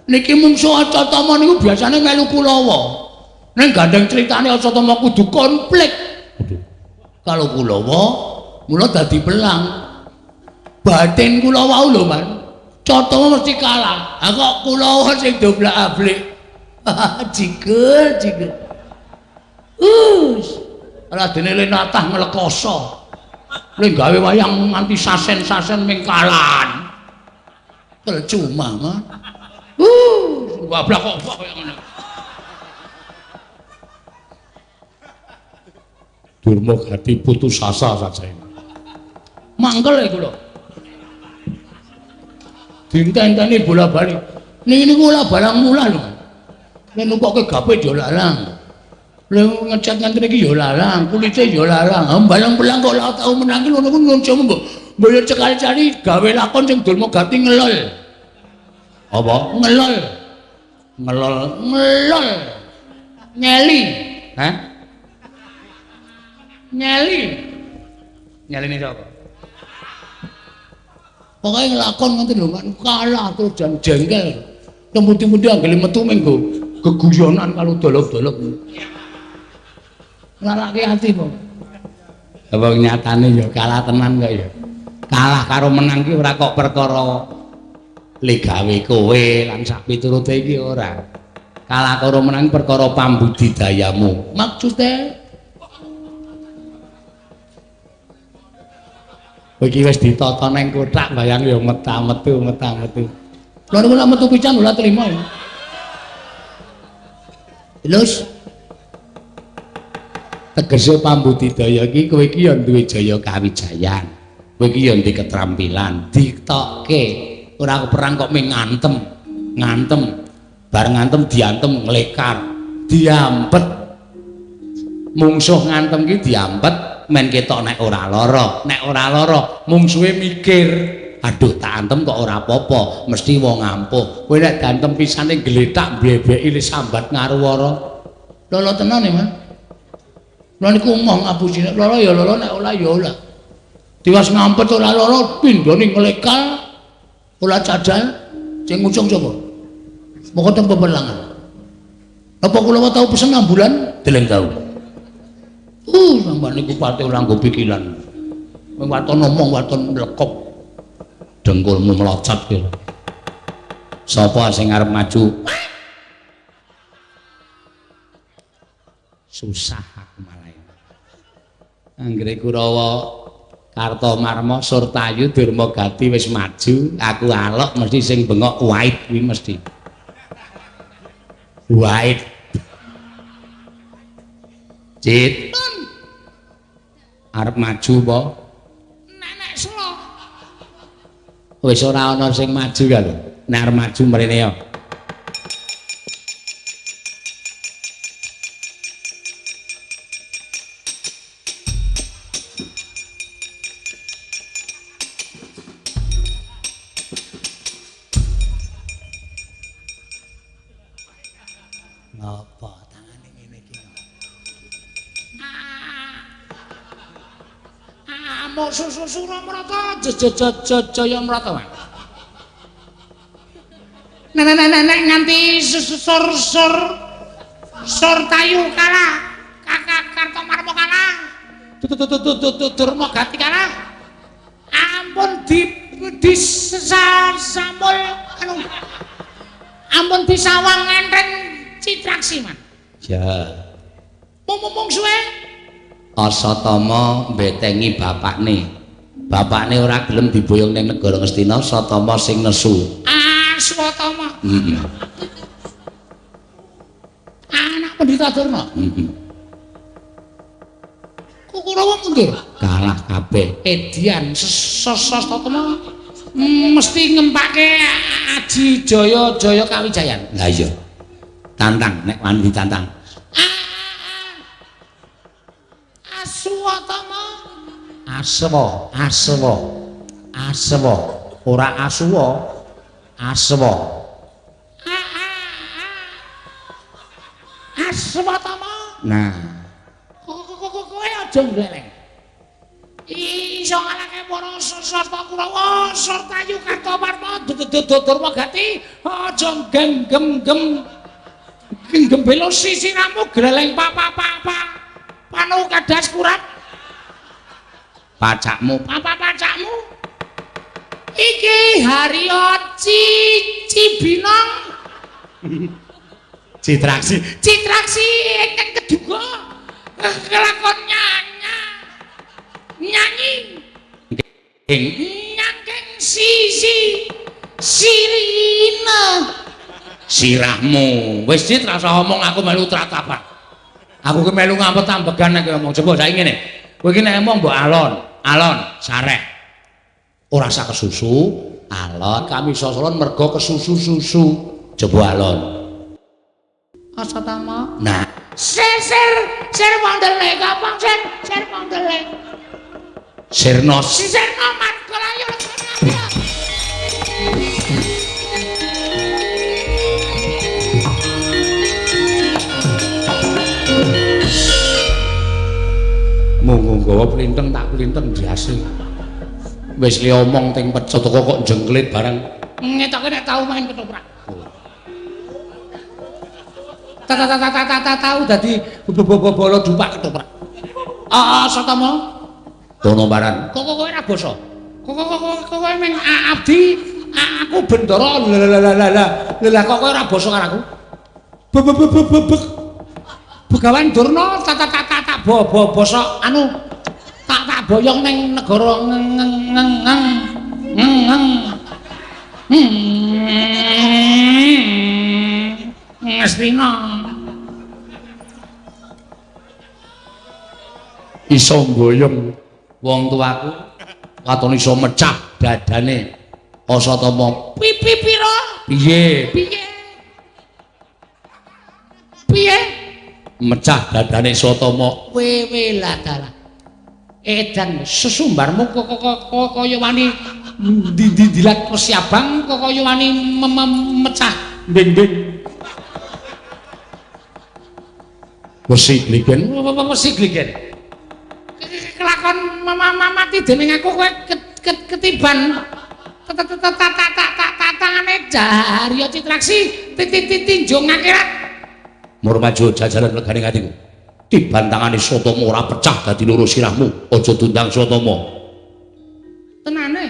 Niki mungsuh Acatama niku biasane melu Kulawa. Ning gandeng critane Acatama kudu konflik. Kalau Kulawa mula dadi pelang. Batin kula wau lho, Man. Catama mesti kalah. Ha kok Kulawa sing doblak-ablik. Jigel, jigel. Us. Radene le natah nglekoso. Le gawe wayang nganti sasen-sasen ming kalan. Percuma, Man. Wablak kok kaya ngono. Durmagati putus asa saja. Mangkel iku lho. Dinten-enteni bola-bali. Niki niku ora barang mulah lho. Nek numpokke gape ya larang. Lha ngecat ngenten iki ya larang, kulite ya larang. Ha barang pelang kok ora tau menang ki ngono ku nyun sewu mbok. Mbok cekali-cali gawe lakon sing Durmagati ngelol. Apa? Ngelol. Ngelol. Ngelol. Nyeli. Hah? Nyeli. Nyeline sapa? Pokoke nglakon ngoten lho, kalah terus jan jengkel. Temputi-puti anggere metu menggo geguyonan karo dolop-dolop. Nglarake ati kok. Wong nyatane ya kalah tenan kok ya. Kalah karo menang ki ora kok perkara legawe kowe lan sak piturute iki ora. Kalah karo menang perkara pambudidayamu. Maksude iki wis ditata nang kothak bayang ya meta-metu meta-metu. Lha niku lak metu pisan ora terima ya. Terus tegese pambudidaya iki kowe iki ya duwe jaya kawijayan. Kowe iki ya duwe ketrampilan, ditokke. Ora perang kok mung ngantem. Ngantem. Bar ngantem diantem nglekar, diampet. Mungsuh ngantem ki diampet men ketok nek ora lara. Nek ora lara, mungsuhe mikir, aduh tak antem kok ora apa-apa, mesti wong ampuh. Kowe nek diantem pisane gletak blebeki le sambat ngaruwara. Lala tenan ya, Mas. Lha niku omong ngapusi nek lara ya lara nek ora ya ora. Tiwas ngampet ora lara pindhone nglekal ora cadal sing ngucung sapa? Moko teng pepelangan. Napa kula tau pesen ambulan? Deleng tau. Sampeyan niku pate ora nggo pikiran. Wong waton omong waton mlekop. Dengkulmu melocot ki. Sapa sing arep maju? Susah aku malah. Anggere Kurawa Kartomarma Surtayu Durmagati wis maju, aku alok mesti sing bengok wait kuwi mesti. Wait. Cit. Arep maju apa? Nenek selo. Wis ora ana sing maju ka lho. Nek arep maju mrene ya. Ngapa tangane ngene iki? Amuk susu Suramrata jaya mrata, Mas. Nek nganti sur sur Surtayu kalah, Kakak Kartomarma kalah. Durmagati kalah. Ampun di samul anu. Ampun disawang enteng Citraksi, Man. Ya. Mung suwe Asatama mbetengi bapakne. Bapakne ora gelem diboyong ning negara Ngastina, Satama sing nesu. Aswatama. Heeh. Anak Pendhita Durna. Heeh. Kurawa mundur. Kalah kabeh. Edian Sasatama mesti ngempake Aji Jaya Jaya Kawijayan. Lah iya. Tantang nek wani ditantang. Aswatama. Aswa, aswa. Aswa, ora asuwa. Aswa. Aswatama. Nah. Kowe aja ngleleng. Iso ngalahke para sastra Kurawa, Surtayu Kartomarma, Durmagati, aja genggem-gem. Genggem belo sisiramu gleleng papa-papa. Panu kadas kurat. Pacakmu, papa pacakmu. Iki Haryo Cibinong. Citraksi. Citraksi ingkang keduga kelakon nyanyi. Nyangking sisi sirina. Sirahmu. Wis Cit rasa omong aku melu tratapan. Aku ki melu ngampet ambegan nek ngomong. Coba saiki ngene. Kowe iki nek ngomong mbok alon, alon sareh. Ora usah kesusu, alon kami sosolon mergo kesusu-susu. Coba alon. Asatama. Nah, sir sir wong delek kapang sir, sir wong delek. Sirna sirna marga layu lekana. Monggo nggawa plinteng tak plinteng ndase. Wis li omong teng pecetaka kok jengklit barang. Ngetoke nek tau main ketoprak. Ta tau dadi bolo dupak ketoprak. Ah Satama. Kono baran. Kok kowe ora basa? Kok kowe meng abdi aku Bendara la. Lah kok kowe ora basa karo aku? Bebebebebek. Begawan Durna ta ta ta bo basa anu tak boyong ning negara ngeng ngeng ngeng ngeng. Ngastina. Iso nggoyong wong tuaku waton iso mecah dadane Asatama. Pipi pira? Piye? Piye? Piye? Mecah dadane Satama. Wewe lah dalah. Edan sesumbarmu kok kaya wani ndi-ndilat wesi abang kok kaya wani mecah nding-nding. Wesi gligen, wesi gligen. Kelakon mati dening aku kowe ketiban tangane Jarya Citraksi tinjung akhirat. Murmajo jajaran legane atiku. Tiban tangane Satama ora pecah dadi loro sirahmu. Aja dundang Satama. Tenane.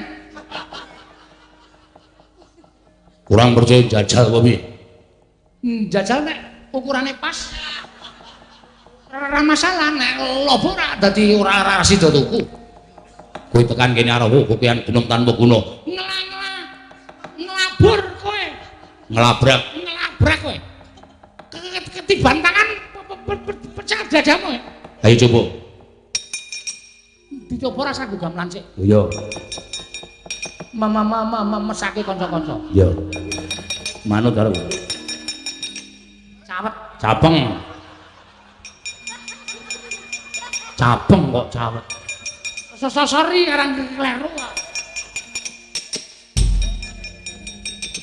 Kurang percaya jajal apa piye? Jajal nek ukurane pas. Ora masalah nek lobo ora dadi ora sida tuku. Kowe tekan kene arep kokean gunung tanpa guna. Nglabur kowe. Nglabrak. Nglabrak kowe. Ketiban tangan pecah dadamu. Ayo coba. Dicoba rasa nggo gamelan sik. Iya. Mama mesake kanca-kanca. Iya. Manut karo. Cawet. Capeng. Capeng kok cawet. Sorry karang kleru kok.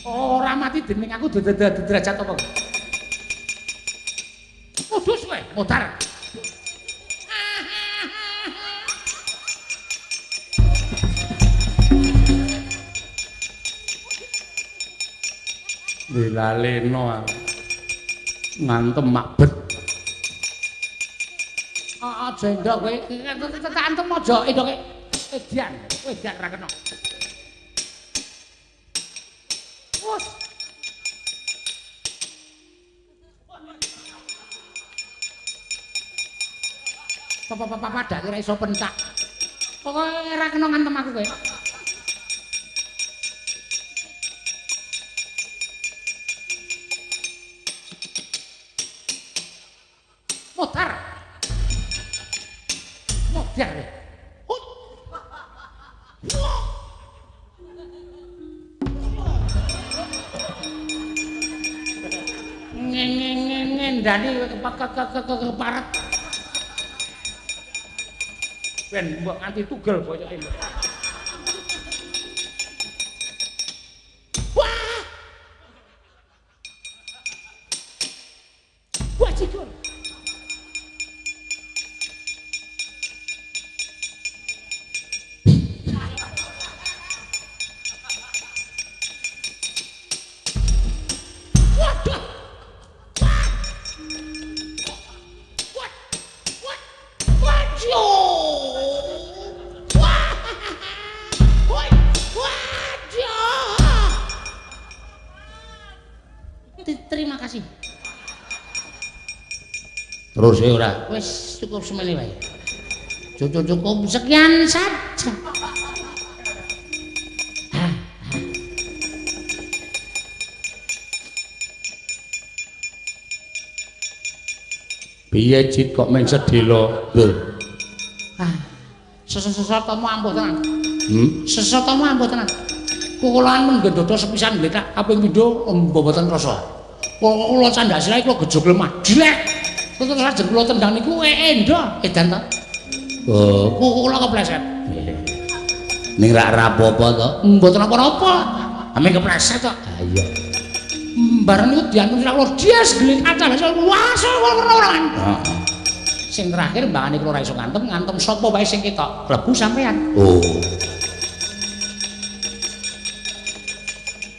Ora mati dening aku derajat apa. Kudus kowe, modar. Dilaleno aku. Ngantem makbet. Aja endok kowe. Tak antem aja endoke. Edian, edian ra kena. Wes. Papa dak kira iso pentak. Pokoke ora kena ngantem aku kowe. Modar. Modar. Ngendani keparet. Ben mbok nganti tugel boyoke. Wah! Wah cikul. Waduh. Wah. Wah. Wah. Waduh. Terima kasih. Terus ya ora. Wis cukup semene wae. Cukup sekian saja. Piye Cit kok men sedhela? Lho. Ah. Sesatama ampuh tenan. Sesatama ampuh tenan. Kukulan menggendhodo sepisan gletak kaping pindho mboten rasa. Kula candhak sirahe kula gejog lemah. Jlek. Terus lajeng kula tendang niku endo edan to. Oh, kula kepleset. Ning rak rapopo to? Mboten apa-apa. Ame kepleset kok. Ha iya. Bareng niku diantuk sirah kula dias gletak candhak. Wah, ora. Heeh. Sing terakhir mbangane kula ora iso ngantem, ngantem sapa wae sing ketok. Klebu sampean. Oh.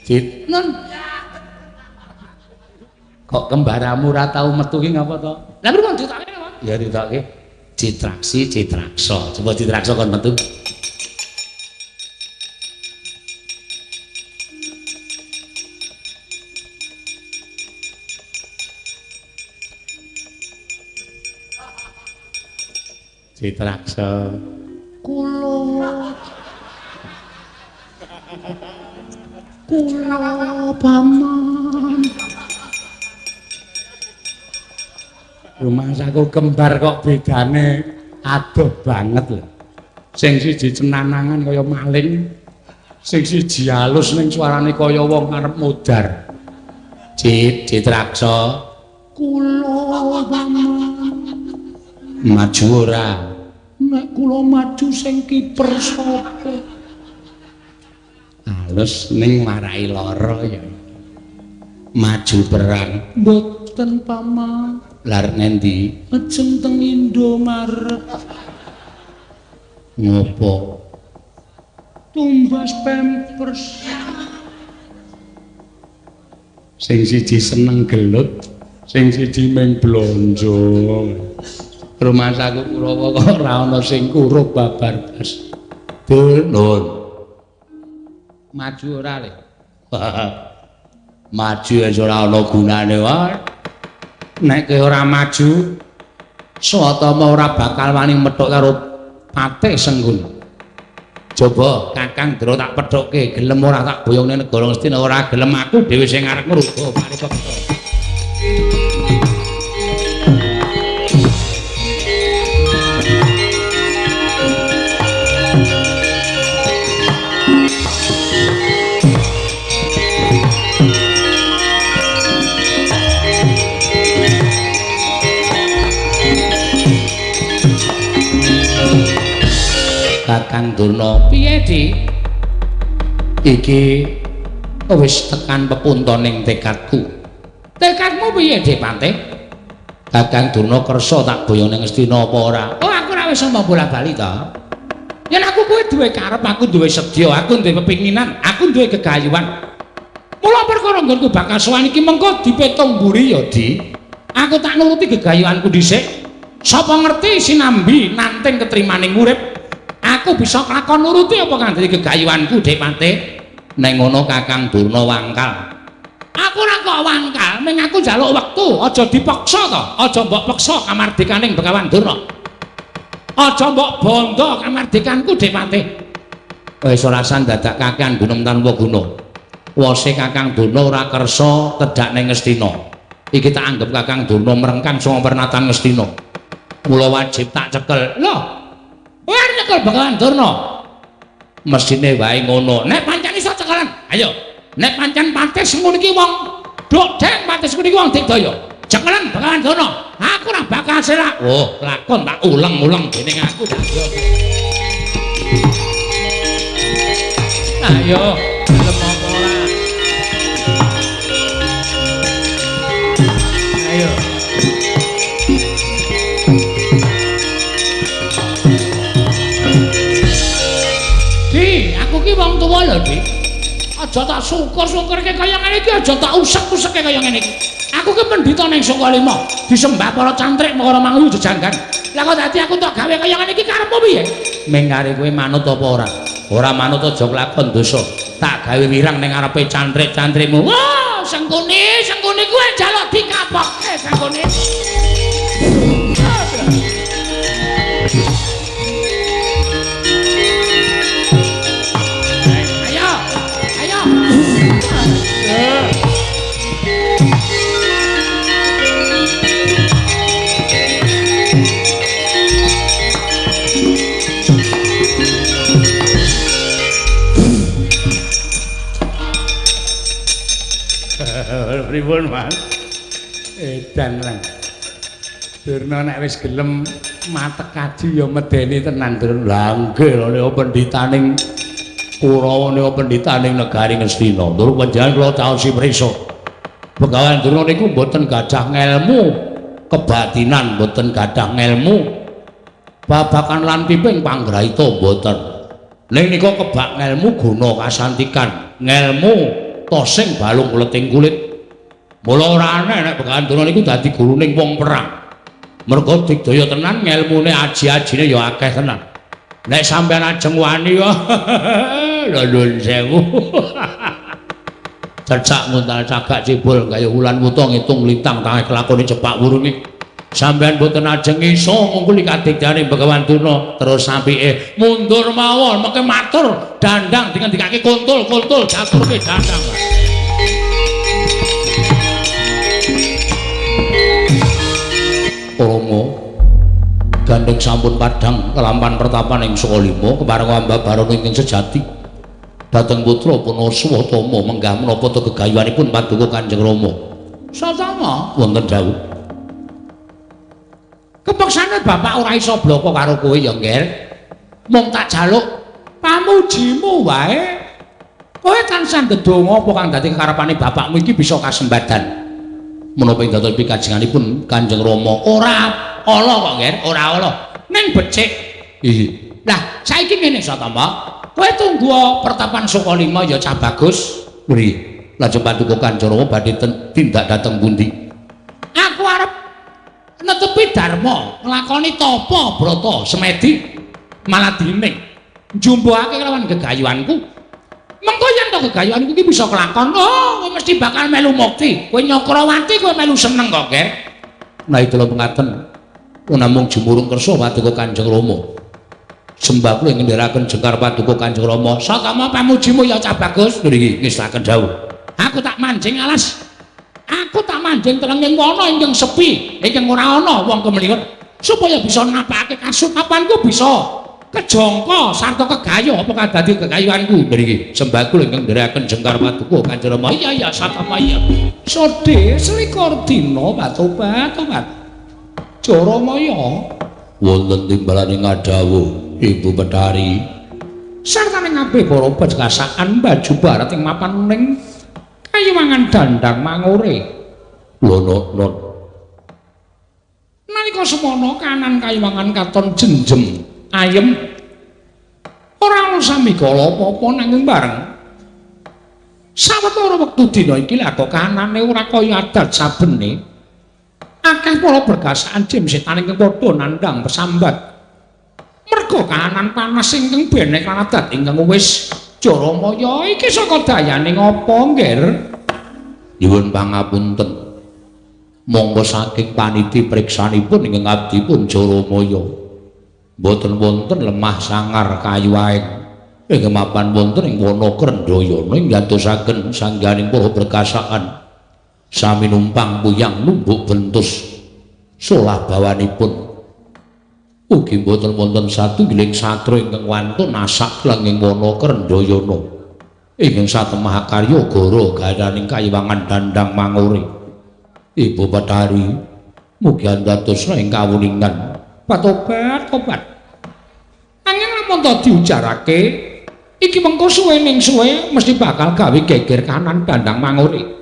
Cit. Nun. Kok kembaramu ora tau metu ki ngapa to? Lah pripun ditokke apa? Ya ditokke. Citraksi, Citraksa. Coba Citraksa kon metu. Citraksa. Kula. Kula paman. Rumangsaku kembar kok bedane adoh banget lho. Sing siji cenanangan kaya maling, sing siji halus ning suarane kaya wong arep modar. Cit, Citraksa. Kula paman. Maju ora? Nek kula maju sing kiper sapa? Halus ning marai lara ya. Maju perang. Mboten paman. Lar ngendi? Ajeng teng Indomaret. Ngopo? Tumbas Pampers. Sing siji seneng gelut, sing siji mung blonjo. Rumangsaku Kurawa kok ora ana sing kurup babar blas. Dul, nun. Maju ora le? Maju wis ora ana gunane wae. Nek kowe ora maju, Swatama ora bakal wani methuk karo Patih Sengkuni. Coba Kakang Ndra tak pethukke, gelem ora tak boyongne negara Ngastina, ora gelem aku dhewe sing arep ngruga paripeksa. Kakang Durna, piye Di? Iki wis tekan pepuntoning tekadku. Tekadmu piye Dik Patih? Kakang Durna kersa tak boyone Ngastina apa ora? Oh, aku ora wis omong bola-bali to. Yen aku kowe duwe karep, aku duwe sedya, aku duwe pepinginan, aku duwe gegayuhan. Mula perkara nggonku bakal sowan iki mengko dipetung mburi ya, Di. Aku tak nuruti gegayuhanku dhisik. Sapa ngerti sinambi nanting ketrimaning urip? Aku bisa kelakon nuruti apa kang dadi gegayuhanku Dik Patih? Nek ngono Kakang Durna wangkal. Aku ora kok wangkal, ming aku njaluk wektu, aja dipaksa to, aja mbok peksa kamardikaning Begawan Durna. Aja mbok bondo kamardikanku Dik Patih. Wis ora dadak kakean gunung tanpa guna. Wose Kakang Durna ora kersa tedhak ning Ngastina. Iki tak anggap Kakang Durna mrengkang saka pernatan Ngastina. Mula wajib tak cekel. Lho, kowe arep nyekel Begawan Durna? Mesthine wae ngono. Nek pancen iso cekelan, ayo. Nek pancen Patih Sengkuni iki wong dodeng, Patih Sengkuni iki wong digdaya. Cekelan Begawan Durna. Aku ora bakal selak. Oh, lakon tak uleng-uleng dening aku tak yo. Ayo, gelem apa ora? Ayo. Di, aku ki wong tuwa lho, Di. Aja tak syukur-syukurke kaya ngene iki, aja tak usek-useke kaya ngene iki. Aku ki pendhita ning Sukalima, disembah para cantrik perkara manguyu jejanggan. Lah kok dadi aku tok gawe kaya ngene iki karepmu piye? Ming kare kowe manut apa ora? Ora manut aja kelakon dosa. Tak gawe wirang ning ngarepe cantrik-cantrikmu. Wah, Sengkuni, Sengkuni kuwi njaluk dikapokke Sengkuni. Ayo, ayo. Pripun, Mas? Edan lan. Durna nek wis gelem matek kaji ya medeni tenan, Durna. Lah nggih lho pendhitaning Kurawa nika pendhitaning negari Ngastina. Tur panjenengan kula caosi prisa. Begawan Durna niku mboten gadah ngelmu kebatinan, mboten gadah ngelmu babakan lan piping panggraita mboten. Ning nika kebak ngelmu guna kasantikan, ngelmu Tosing balung kuleting kulit. Mula ora aneh nek Begawan Durna niku dadi guruning wong perang. Merga digdaya tenan ngelmune aji-ajine ya akeh tenan. Nek sampeyan ajeng wani lho nuwun sewu. Cecak nguntal cagak cibul gaya wulan wuta ngitung lintang tangeh kelakone cepak wurunge. Sampeyan boten ajeng iso ngungkuli kadigdayane Begawan Durna terus apike mundur mawon mengke matur dandang dingendikake kuntul-kuntul caturke dandang. Rama gandeng sampun padhang kelampan pertapan ing Sukalima kepareng ambabarana ingkang sejati dhateng putra Punaswatama menggah menapa ta gegayuhanipun paduka Kanjeng Rama. Satama wonten dawuh. Kepeksane bapak ora iso bloko karo kowe ya, Ngger. Mung tak jaluk pamujimu wae. Kowe tansah ndedonga apa kang dadi kekarepane bapakmu iki bisa kasembadan. Menapa ing dados pikajenganipun Kanjeng Rama ora ala kok, Ngger, ora ala. Ning becik. Iya. Lah, saiki ngene Satama. Kowe tunggu pertapan Sukalima ya cah bagus. Nggih. Lajeng paduka Kanjeng Rama badhe tindak dhateng pundi? Aku arep netepi dharma, nglakoni tapa brata semedi maladining njumpuhake kelawan gegayuhanku. Mengko yen to gegayuhanku iki bisa kelakon, oh kowe mesti bakal melu mukti. Kowe Nyakrawati kowe melu seneng kok, Ger. Nah itulah pengaten namung jumurung kersa paduka Kanjeng Rama. Sembah kula ngendheraken jengkar paduka Kanjeng Rama. Satama pamujimu ya cah bagus. Nggih, ngestaken dawuh. Aku tak manjing alas. Aku tak manjing telenging wana ingkang sepi, ingkang ora ana wong kemliwet supaya bisa napakake kasutapanku bisa kejangka sarta kegayuh apa kang dadi gegayuhanku. Nggih, sembah kula ingkang ngendheraken jengkar paduka Kanjeng Rama. Iya iya satama iya. Sode selikur dina batobat-tobat. Jaramaya wonten timbalane ngadhawuh Ibu Betari sartane kabeh para pejekasaan baju barat ing mapan ning kayiwangan dandang mangure. Lho non. Nalika semono kanan kayiwangan katon jenjem ayem ora ana sambikala apa-apa nanging bareng sawetara wektu dina iki lha kok kanane ora kaya adat sabene. Akeh para berkasaan jim setan ingkang padha nandhang pesambat. Merga kahanan panas ingkang benek lan adat ingkang wis Jaramaya iki saka dayane ngapa, Ngger? Nyuwun pangapunten. Monggo saking paniti priksanipun ingkang abdipun Jaramaya. Mboten wonten lemah sangar kayu aeng ingkang mapan wonten ing wana Krendhayana ing ngantosaken sangganing para berkasaan. Sami numpang puyang numbuk bentus solah bawanipun. Ugi mboten wonten satunggiling satra ingkang wantun asak lenging wana Krendhayana ingkang satemah karya gara garaning kayiwangan dandang mangure. Ibu Betari mugi andadosna ing kawuningan patobat-tobat. Angin lamun to diujarake iki mengko suwe ning suwe mesti bakal gawe geger kanan dandang mangure.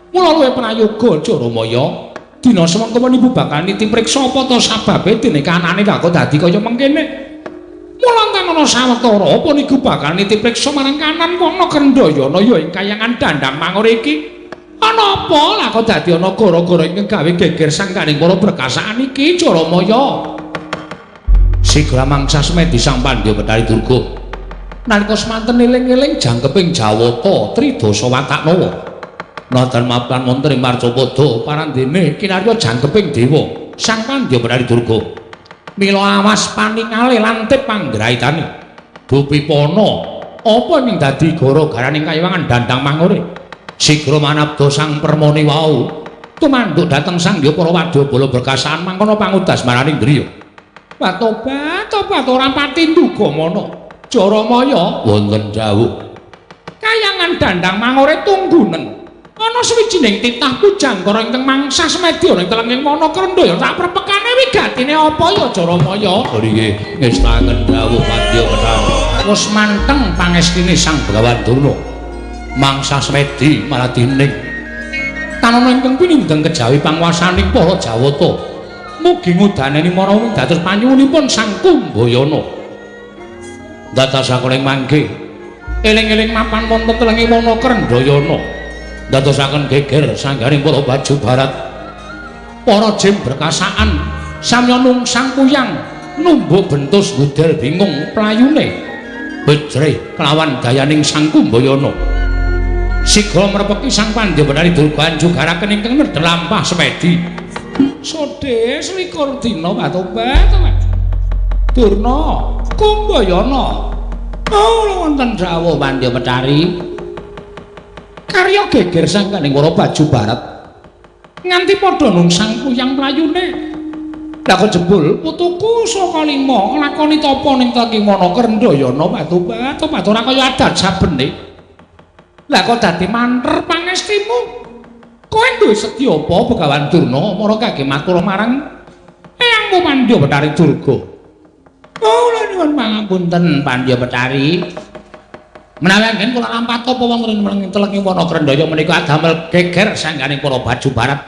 Mula luwih prayoga Jaramaya dina semangka ibu bakal niti priksa apa to sababe dene kanane lha kok dadi kaya mengkene. Mula kang ana sawetara apa niku bakal niti priksa marang kanan wana Krendhayana ya ing kayangan dandang mangure iki. Ana apa lah kok dadi ana gara-gara ingkang gawe geger sangganing para berkasaan iki Jaramaya. Sigra mangsa semedi Sang Pandya Betari Durga. Nalika semanten eling-eling jangkeping Jawata Tridasa Wataknawa. Natan mapan wonten ing Marcapada parandene kinarya jangkeping dewa Sang Pandya Betari Durga. Mila awas paningale lantip panggraitane. Dupipana apa ing dadi gara-garaning kayiwangan dandang mangure. Sigra manabda sang permoni wau tumanduk dhateng sang Hyang para wadyabala berkasaan mangkono pangudas maraning griya. Batobat-tobat ora pati nduga mana. Jaramaya wonten dawuh. Kayangan dandang mangure tunggunen. Ana sawijining titah pujangkara ingkang mangsa semedi ana ing telenging wana Krendhaya tak prepekane wigatine apa ya Jaramaya? Nggih, ngestaken dawuh Pandya Betari. Wis manteng pangestine Sang Begawan Durna. Mangsa semedi maladining tanana ingkang pinindheng kejawi panguwasaning para Jawata. Mugi ngudaneni marang dados panyuwunipun Sang Kumbayana. Dados saking mangke Eling-eling mapan wonten telenge wana Krendhayana. Ndadosaken geger sanggaring para baju barat. Para jim berkasaan samya nungsang puyang numbuk bentus gudel bingung playune. Bejrih kelawan dayaning Sang Kumbayana. Siga mrepeki Sang Pandya Bathari Durga anjugaraken ingkang nedha lampah semedi. Sodhe selikur dina batobat. Durna Kumbayana. Oh, wonten dawuh Pandya Bathari. Karya geger sangganing para baju barat. Nganti padha nungsang puyang playune. Lah kok jebul putuku saka lima nglakoni tapa ning Takiwana Krendhayana batu-batu ora kaya adat sabene. Lah kok dadi manter pangestimu? Kowe duwe sedya apa Begawan Durna mara kage matur marang eyangmu Pandya Bathari Durga? Oh, kula nyuwun pangapunten Pandya Bathari. Menawi anggen kula lampah tapa wonten ing telenging wana Krendhaya menika adamel geger sangganing para baju barat.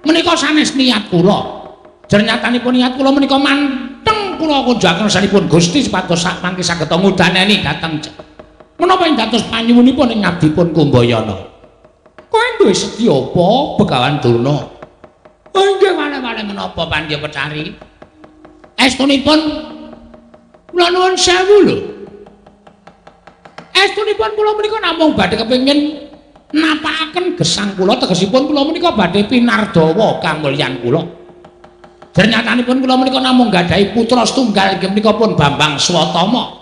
Menika sanes niat kula. Jernyatanipun niat kula menika manteng kula kunjukaken sanipun Gusti supados sak mangke saged ngudaneni dhateng menapa ing dados panyuwunipun ing ngabdipun Kumbayana. Kowe duwe sedya apa Begawan Durna? Oh inggih wale-wale menapa Pandya Bathari? Estunipun kula nuwun sewu lho. Estunipun kula menika namung badhe kepengin napakaken gesang kula, tegesipun kula menika badhe pinardawa kamulyan kula. Ternyatanipun kula menika namung gadhahi putra setunggal inggih menika pun Bambang Swatama.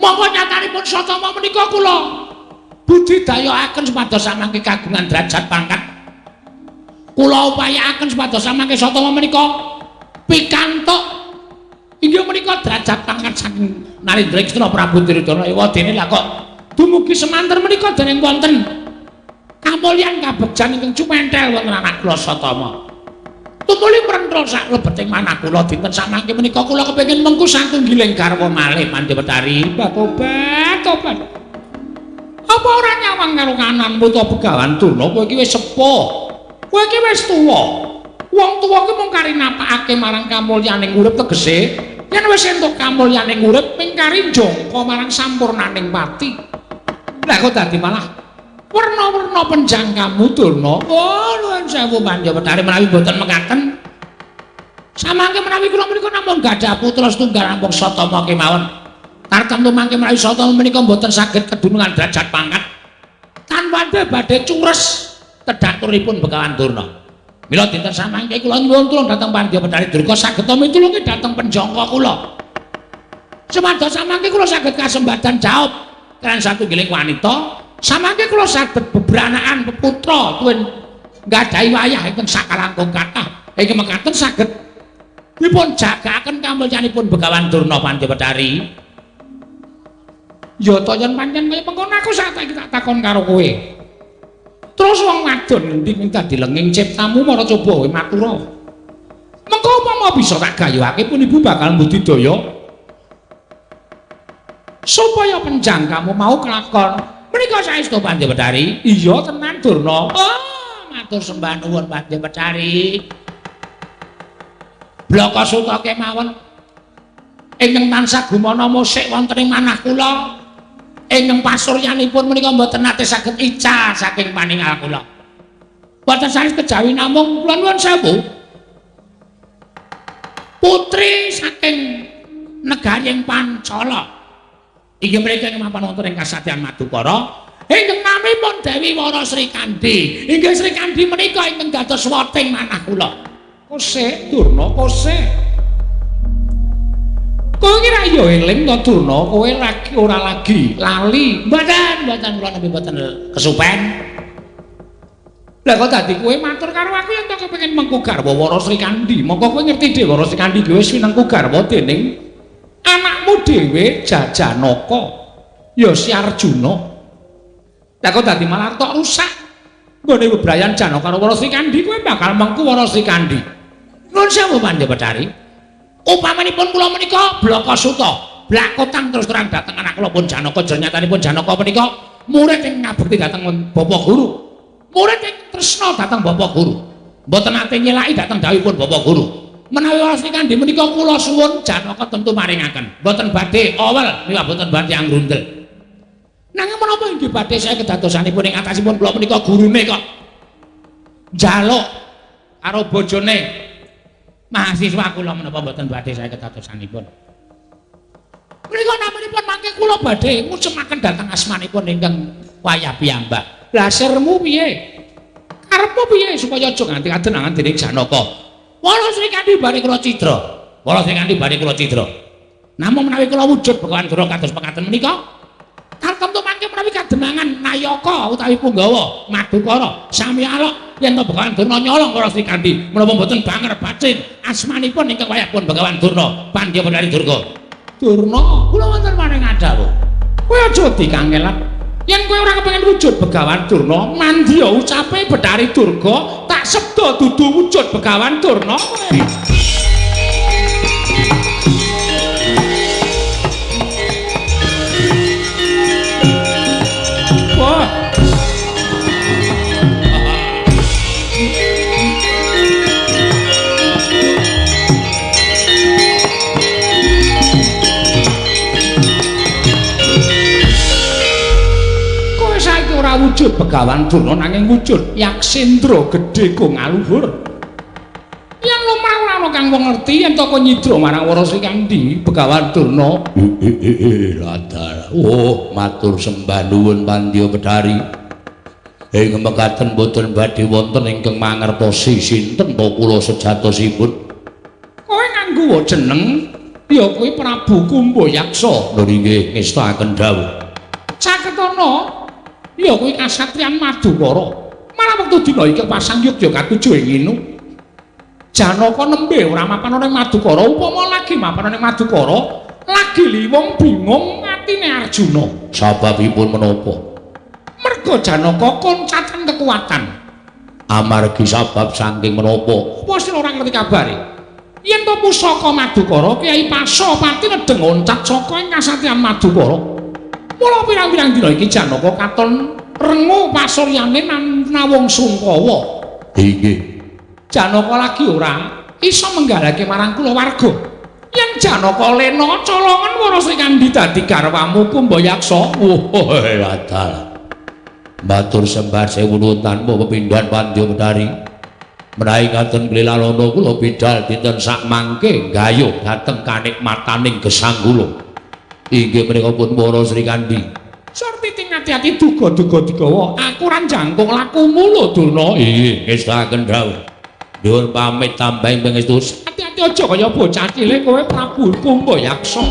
Monggo nyatanipun Swatama menika kula budidayakaken supados samangke kagungan derajat pangkat. Kula upayakaken supados samangke Swatama menika pikantuk inggih menika derajat pangkat saking Narendra Istra Prabu Duryudana. Ewadene lah kok dumugi semanten menika dereng wonten kamulyan kabegjan ingkang cumentel wonten anak kula Swatama. Tumuli mrenthul sak lebeting manah kula dinten samangke menika kula kepengin mengku satunggiling garwa malih Pandya Bathari. Tobat, tobat. Apa ora nyawang karo kananmu to Begawan Durna? Kowe iki wis sepuh. Kowe iki wis tuwa. Wong tuwa ki mung kari napakake marang kamulyaning urip, tegese yen wis entuk kamulyaning urip ming kari jangka marang sampurnaning pati. Lah kok dadi malah werna-werna penjangkamu Durna. Oh, nuwun sewu Pandya Bathari menawi boten mekaten. Samangke menawi kula menika namung gadah putra setunggal namung Satama kemawon. Tartemtu mangke menawi Satama menika boten saged kedunungan derajat pangkat. Tanpa badhe cures tedhaturipun Begawan Durna. Mila dinten samangke kula nyuwun tulung dhateng Pandya Bathari Durga saged mitulungi dhateng penjangka kula. Supados samangke kula saged kasembadan jawab kaliyan satunggiling wanita. Samangke kula saged bebranaan peputra tuwin nggadahi wayah ingkang sakalangkung kathah. Ingkang mekaten saged dipun jagaaken kamulyanipun Begawan Durna Pandya Bathari. Ya ta yen pancen kaya mengkono aku saiki tak takon karo kowe. Terus wong wadon ngendi minta dilenging ciptamu mara coba kowe matura. Mengko upama bisa tak gayuhake pun ibu bakal mbudidaya supaya penjangkamu mau kelakon. Menika saestu Pandya Bathari? Iya tenan Durna. Oh, matur sembah nuwun Pandya Bathari. Blaka suta kemawon ingkang tansah gumana musik wonten ing manah kula. Ingkang pasuryanipun menika mboten nate saged ical saking paningal kula. Boten sanes kejawi namung kula nuwun sewu. Putri saking negari ing Pancala. Inggih mriki ing mapan wonten ing kasatyan Madukara ingkang namipun Dewi Wara Srikandhi. Inggih Srikandhi menika ingkang dados woting manah kula. Kosek Durna, kosek. Kowe iki ra ya eling to Durna, kowe lagi ora lagi lali. Mboten, mboten kula nembe mboten kesupen. Lah kok dadi kowe matur karo aku yen to kepengin mengku garwa Wara Srikandhi. Mongko kowe ngerti dhewe Wara Srikandhi ki wis winengku garwa dening anakmu dhewe Jajanaka ya si Arjuna. Lah kok dadi malah tok rusak nggone bebrayan Janaka karo Wara Srikandhi, kowe bakal mengku Wara Srikandhi. Nuwun sewu Pandya Bathari. Upamanipun kula menika blaka suta, blakotang terus terang dhateng anak kula pun Janaka, jernyatanipun Janaka menika murid ing ngabekti dhateng Bapak Guru. Murid ing tresna dhateng Bapak Guru. Mboten nate nyelaki dhateng dawuhipun Bapak Guru. Menawi Wara Srikandhi menika kula suwun Janaka tentu maringaken. Mboten badhe awel, miwah mboten badhe anggrundel. Nanging menapa inggih badhe saya kedadosanipun ing atasipun kula menika gurune kok njaluk karo bojone mahasiswa kula menapa mboten badhe saya kedadosanipun. Menika naminipun mangke kula badhe ngucemaken dhateng asmanipun ingkang wayah piyambak. Lah sirmu piye? Karepmu piye supaya aja nganti kadenangan dening Janaka? Wala Srikandhi bari kula cidra. Wala Srikandhi bari kula cidra. Namung menawi kula wujud Begawan Durna kados mekaten menika, tartemtu mangke menawi kadenangan nayaka utawi punggawa Madukara sami alok yen to Begawan Durna nyolong Wara Srikandhi menapa mboten banger bacin asmanipun ingkang wayahipun Begawan Durna Pandya Bathari Durga. Durna, kula wonten maring ngadhawuh. Kowe aja dikangelan. Yen kowe ora kepengin wujud Begawan Durna, mandya ucape Bathari Durga tak sebda dudu wujud Begawan Durna kowe. Wah. Kowe saiki ora wujud Begawan Durna nanging wujud Yaksendra gedhe go ngaluhur. Yen lumrah ora ana kang wong ngerti yen to kowe nyidra marang Wara Srikandhi Begawan Durna. Ladal. Oh, matur sembah nuwun Pandya Bathari. Ing mekaten boten badhe wonten ingkang mangertosi sinten to kula sejatosipun. Kowe nganggo jeneng ya kuwi Prabu Kumbayaksa. Lho inggih ngestakaken dawuh. Caketana ya kuwi kasatriyan Madukara. Malah wektu dina iki pasang yudya katuju ing nginu. Janaka nembe ora mapan ana ing Madukara, upama lagi mapan ana ing Madukara, lagi liwung bingung atine Arjuna. Sababipun menapa? Merga Janaka koncatan kekuatan. Amargi sabab saking menapa? Apa sira ora ngerti kabare? Yen to pusaka Madukara Kyai Pasopati nedeng oncat saka ing kasatriyan Madukara. Mula pirang-pirang dina iki Janaka katon rengu pasuryane nawung sungkawa. Inggih. Janaka lagi ora iso menggalake marang kulawarga. Yen Janaka lena colongan Wara Srikandhi dadi garwamu Kumbayaksa. Oh, ladal. Matur sembah sewu nuwun tanpa pepindhan Pandya Bathari. Menawi ngaten klilalana kula bidal dinten sakmangke gayuh dhateng kanikmataning gesang kula. Inggih menika pun Wara Srikandhi. Surti ati-ati duga-duga digawa. Aku ora jangkung lakumu lho Durna. Inggih ngestakaken dawuh. Nyuwun pamit tambahing pangestu. Ati-ati aja kaya bocah cilik kowe Prabu Kumbayaksa.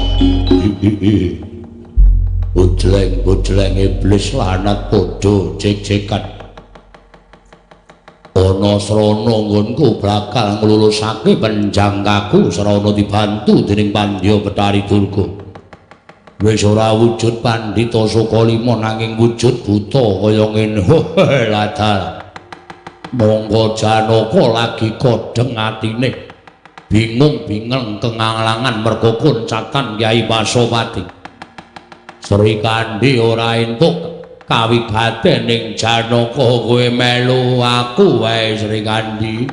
Bojleng-bojleng iblis lanat padha cek-cekan. Ana srana nggonku bakal nglulusake penjangkaku srana dibantu dening Pandya Bathari Durga. Wis ora wujud pandhita Sukalima nanging wujud buta kaya ngene. Ladal. Monggo Janaka lagi kodheng atine. Bingung-bingung kenganglangan merga koncatan Kyai Pasopati. Srikandhi ora entuk kawigaten ning Janaka kowe melu aku wae Srikandhi.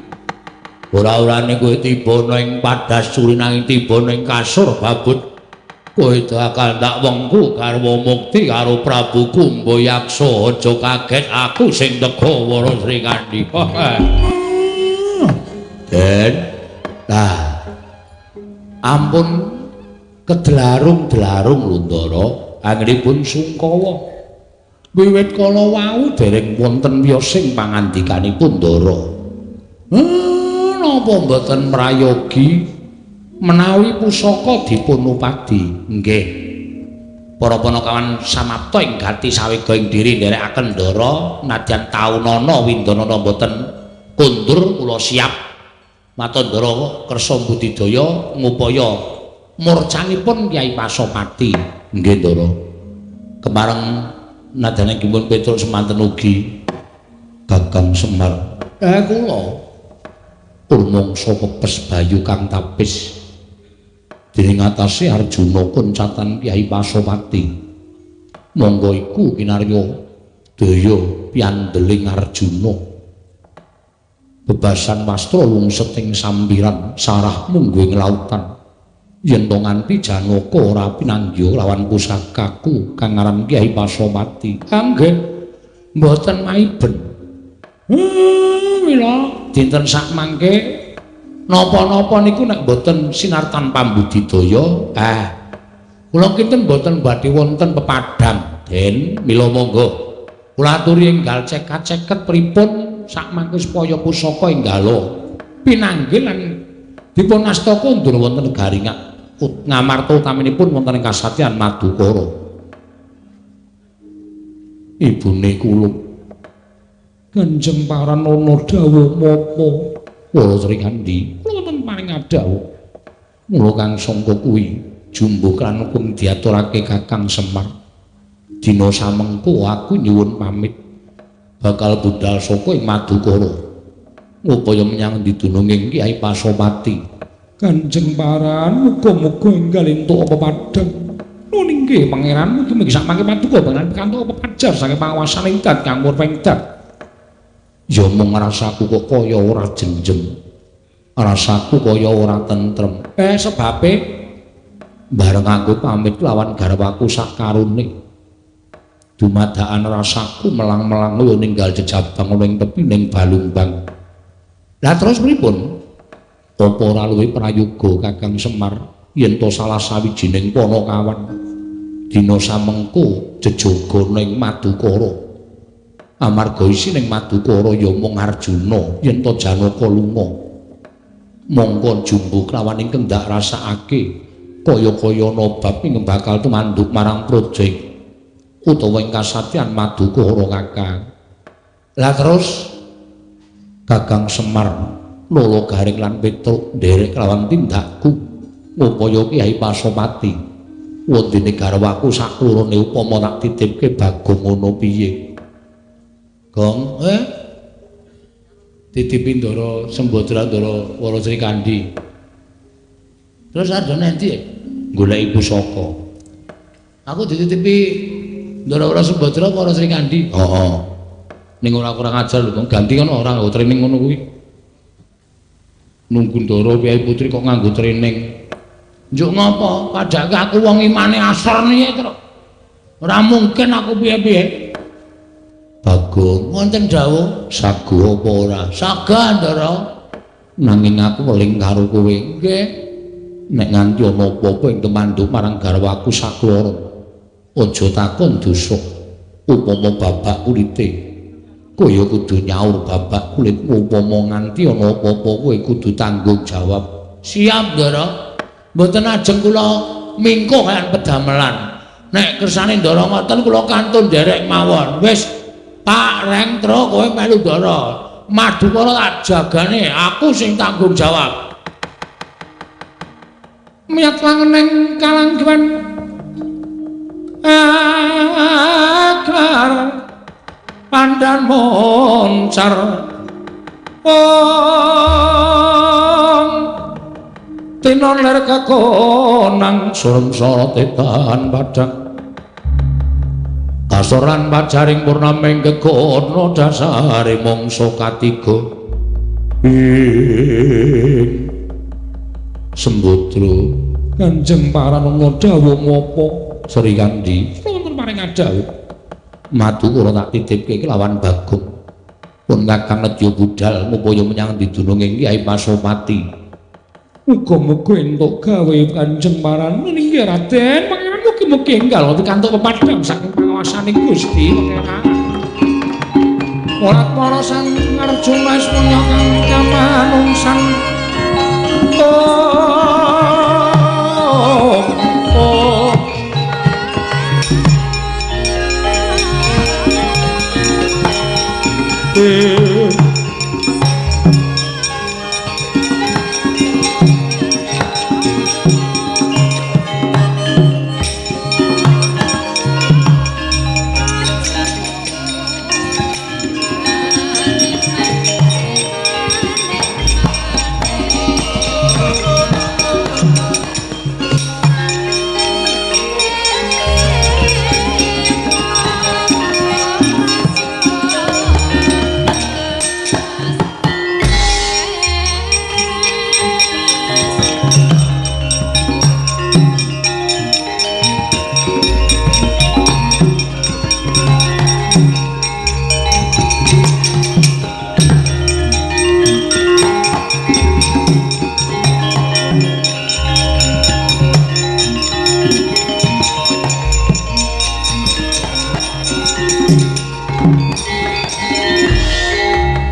Ora-orane kowe tiba ning padasuri nanging tiba ning kasur babut. Kowe bakal tak wengku garwa mukti karo Prabu Kumbayaksa. Aja kaget aku sing tega Wara Srikandhi. Den, lah ampun kedlarung-dlarung lho Ndara, anggenipun sungkawa. Wiwit kala wau dereng wonten wiyosing pangandikanipun Ndara. Napa mboten prayogi menawi pusaka dipun upadi? Nggih. Para panakawan samapta ing gati sawega ing diri nderekaken Ndara nadyan taunana windanana mboten kondur kula siap. Matur Ndara kersa budidaya ngupaya murcanipun Kyai Pasopati. Nggih Ndara. Kemareng nadyan inggih Petruk semanten ugi Kakang Semar. Kula rumangsa pepes bayu kang tapis dening atase Arjuna koncatan Kyai Pasopati. Monggo iku kinarya daya piandeling Arjuna. Bebasan wastra lungset ing sampiran sarah mungguing lautan. Yen to nganti Janaka ora pinanggih lawan pusakaku kang aran Kyai Pasopati. Nggih. Mboten maiben. Mila dinten sakmangke napa-napa niku nek mboten sinartan pambudidaya, kula kinten mboten badhe wonten pepadang, Den. Mila monggo kula aturi enggal cekak-ceket pripun sakmangke supaya pusaka enggala pinanggih lan dipun asta kondur wonten negari Ngamarta utaminipun wonten ing kasatyan Madukara. Ibune kula Kanjeng Paranana dawuh napa? Wara Srikandhi, kula wonten paring dawuh. Mula kang sangka kuwi jumbuh lan kung diaturake Kakang Semar. Dina samengko aku nyuwun pamit bakal budal saka ing Madukara. Ngupaya menyang didununging Kyai Pasopati. Kanjeng Paran muga-muga enggal entuk apa padhang. Nuwun inggih pangeran, mugi-mugi sakmangke paduka pangeran pikantuk apa pajar saking panguwasan ingkang kang murpengdat. Ya mung rasaku kok kaya ora jenjem. Rasaku kaya ora tentrem. Sebabe bareng aku pamit lawan garwaku sakarone. Dumadakan rasaku melang-melang yo ninggal jejabang ana ing tepining Balumbang. Lah terus pripun? Apa ora luwih prayoga Kakang Semar yen to salah sawijining panakawan dina samengko jejaga ning Madukara. Amarga isi ning Madukara ya mung Arjuna yen to Janaka lunga. Mongko jumbuh klawan ingkang ndak rasakake kaya-kaya ana bab ing bakal tumanduk marang praja utawa ing kasatyan Madukara Kakang. Lah terus Kakang Semar Lolo Garing lan Petruk nderek lawan tindakku ngupaya Kyai Pasopati wondene garwaku saklorone upama tak titipke Bagong ngono piye. Gong, titipi Ndara Sembadra Ndara Wara Srikandhi. Terus arjane endi? Goleki pusaka. Aku dititipi Ndara Wara Sembadra Wara Srikandhi. Heeh. Ning ora kurang ajar lho, ganti kono ora nganggo training ngono kuwi. Nunggu Ndara Kyai Putri kok nganggo training. Njuk ngopo? Padake aku wong imane asor niye, Truk. Ora mungkin aku piye-piye. Bagong, wonten dawuh, sago apa ora? Saga, Ndara. Nanging aku weling karo kowe. Nggih. Nek nganti ana apa-apa ing temanduk marang garwaku sakloro, aja takon dosa upama babak kulite. Kowe ya kudu nyaur babak kulitmu upama nganti ana apa-apa kowe kudu tanggung jawab. Siap, Ndara. Mboten ajeng kula mingko kaliyan pedamelan. Nek kersane Ndara ngoten kula kantun nderek mawon. Wis Pak Rengtra kowe melu Ndara. Madukara tak jagane, aku sing tanggung jawab. Miyat langeneng kalangguan akar pandan moncar ong tinon ler kekonang surem sorote tahan padang kasoran pajaring purnaming gegono dasare mangsa katiga ing Sembadra. Kanjeng Paranana dawuh ngapa? Srikandhi wonten paring dawuh. Madukara tak titipke kelawan Bagong. Pun Kakang nedya budal ngupaya menyang didununging Kyai Pasopati. Muga-muga entuk gawe Kanjeng Paranana inggih Raden. Pangeran mugi-mugi enggal pikantuk pepadhang saking panguwasaning Gusti Pangeran. Ora para sang Arjuna wis kang kamanungsan. Oh, oh.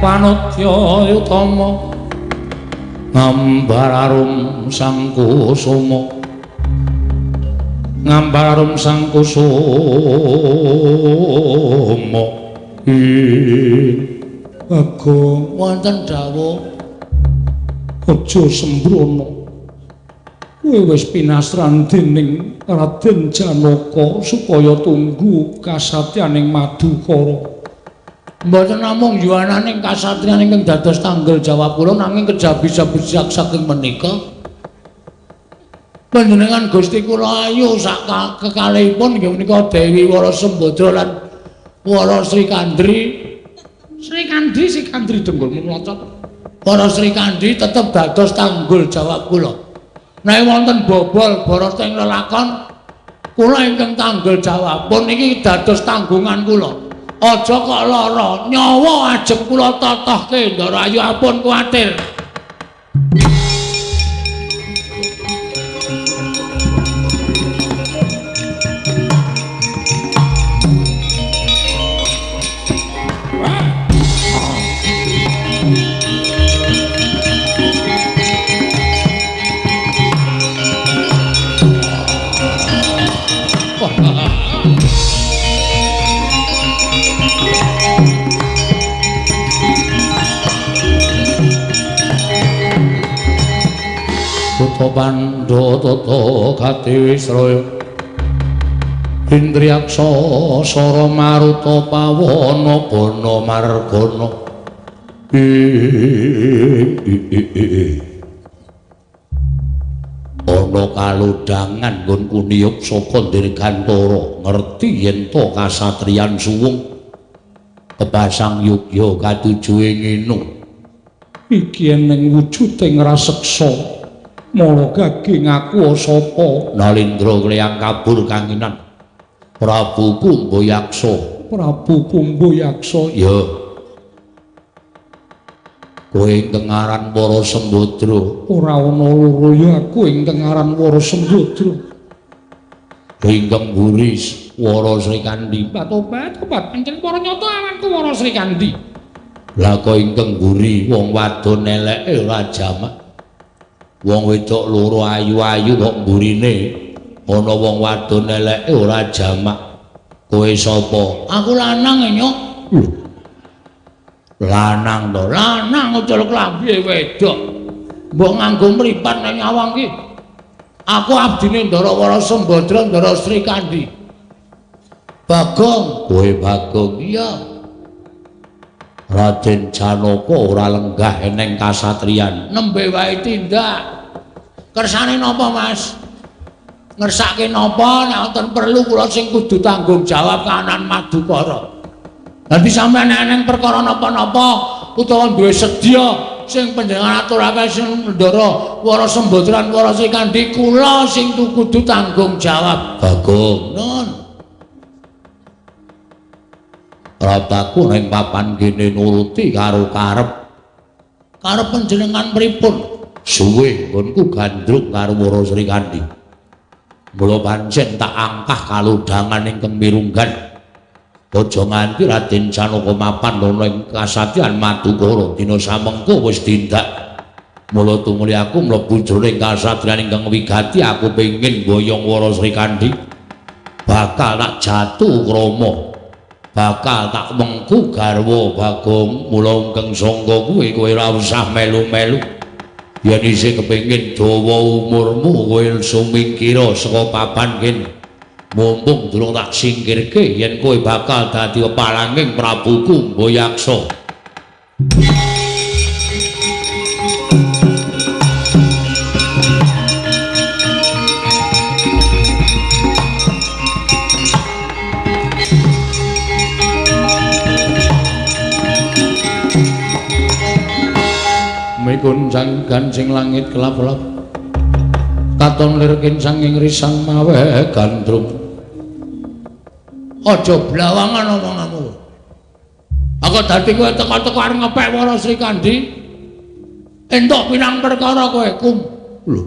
Panutya utama ngambar arum sang kusuma, ngambar arum sang kusuma. Ing Bagong wonten dawuh aja sembrono, kowe wis pinasran dening Raden Janaka supaya tunggu kasatyaning Madukara. Mboten namung yuwananing kasatriyan ingkang dados tanggel jawab kula, nanging kejabi sabejak saking menika panjenengan Gusti kula ayu sak kekalihipun inggih menika Dewi Wara Sembadra lan Wara Srikandri. Srikandri Srikandri dengkulmu mlocot. Wara Srikandri tetep dados tanggul jawab kula. Nek wonten bobol barata ing lelakon kula ingkang tanggul jawab pun iki dados tanggungan kula. Aja kok lara, nyawa ajeng kula totohke Ndara Ayu, ampun kuwatir. Buta Pandha tata gati wisraya Indriyaksa sara maruta pawana bana margana. Ana kalodhangan nggonku niyup saka Dirgantara ngerti yen to kasatriyan suwung kebasang yugya katuju ing ngene. Iki eneng wujuding raseksa mala gage ngaku sapa? Nalindra kleyang kabur kanginan Prabu Kumbayaksa. Prabu Kumbayaksa, ya kowe ingkang aran Wara Sembadra. Ora ana loro ya aku ingkang aran Wara Sembadra. Ingkang mburi Wara Srikandhi. Tobat tobat pancen para nyata aranku Wara Srikandhi. Lah kok ingkang mburi wong wadon eleke ora jamak. Wong wedok loro ayu-ayu kok mburine ana wong wadon eleke ora jamak. Kowe sapa? Aku lanang e, Nyuk. Lanang to, lanang ucul klambi wedok. Mbok nganggo mripat nang nyawang ki. Aku abdine Ndara Wara Sembadra, Ndara Srikandhi. Bagong, kowe Bagong. Iya. Raden Janaka ora lenggah eneng kasatriyan. Nembe wae tindak. Kersane napa, Mas? Ngersake napa nek wonten perlu kula sing kudu tanggung jawab kahanan Madukara. Dadi sampeyan eneng perkara napa-napa utawa duwe sedya sing panjenengan aturake sing Ndara Wara Sembadra lan Wara Srikandhi kula sing kudu tanggung jawab. Bagong, nun. Rataku ning papan kene nuruti karo karep. Karep panjenengan pripun? Suwe nggonku gandrung karo Wara Srikandhi. Mula pancen tak angkah kalodhangan ingkang mirunggan. Aja nganti Raden Janaka mapan ana ing kasatyan Madukara dina samengko wis tindak. Mula tumuli aku mlebu jroning kasatriyan ingkang wigati, aku pengin boyong Wara Srikandhi. Bakal tak jatuh krama. Bakal tak mengku garwa Bagong. Mula ingkang sangka kuwi kowe ora usah melu-melu. Yen isih kepengin dawa umurmu kowe sumingkira saka papan kene. Mumpung durung tak singkirke yen kowe bakal dadi pepalanging Prabu Kumbayaksa. Mikuncang gancing langit kelap-kelap katon lir kincang ing risang mawe gandrung. Aja blawangan omonganmu. Aku dadi kowe teka-teka arep ngepek Wara Srikandhi. Entuk pinang perkara kowe, Kum. Lho.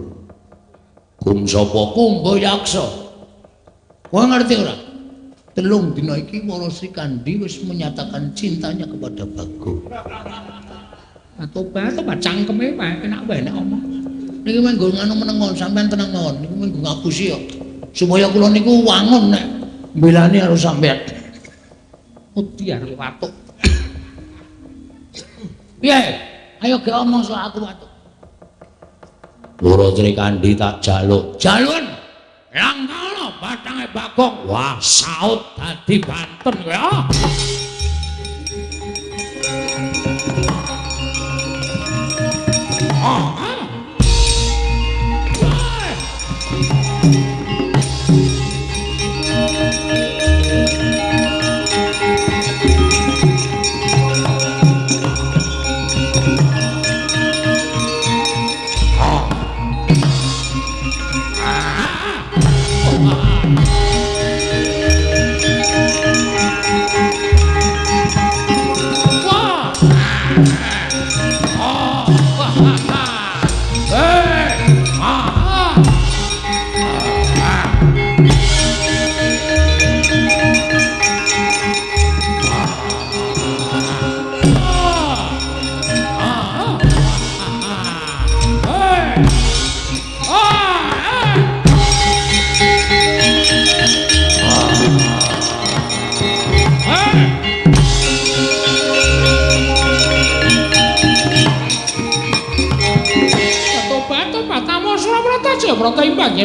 Kum sapa? Kumbayaksa. Kowe ngerti ora? Telung dina iki Wara Srikandhi wis menyatakan cintanya kepada Bagong. Tobat tobat cangkeme wae enak wae nek omong. Niki mung nggo nganu menengon sampean tenang mawon. Niku mung nggo ngapusi kok. Supaya kula niku wangun nek mbelani karo sampean. Wedi arep watuk. Piye? Ayo ge omong sok aku watuk. Wara Srikandhi tak jaluk. Jalun. Langkala batange Bagong. Wah, saut dadi banten kowe. Ah. Ah.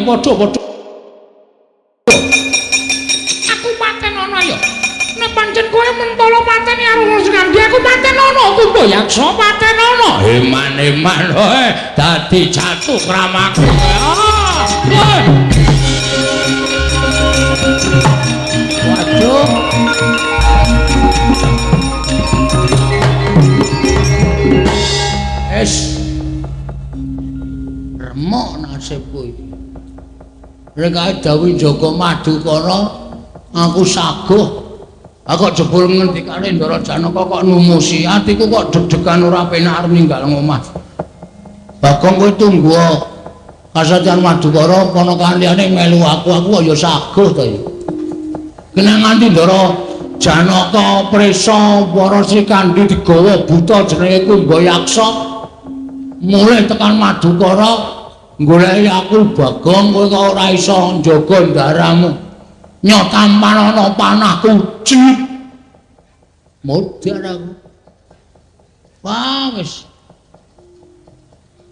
Padha-padha aku patenono ya nek pancen kowe mentala pateni karo Srikandhi aku patenono Kumba Yaksa patenono eman-eman kowe dadi jatuh kramaku. Waduh es remok nasibku iki. Rekae dawuh Jaga Madukara aku saguh. Aku kok jebul ngendikane Ndara Janaka kok numusi atiku kok deg-degan ora penak arep ninggal omah. Bagong kowe tunggu kasatyan Madukara kono kaliyane melu aku, aku ya saguh to ya. Kena nganti Ndara Janaka prisa para Srikandhi digawa buta jenenge Kumba Yaksa mulih tekan Madukara goleki aku Bagong kowe kok ora iso njaga ndaramu. Nyotampanana panahku cip. Modar aku. Wah wis.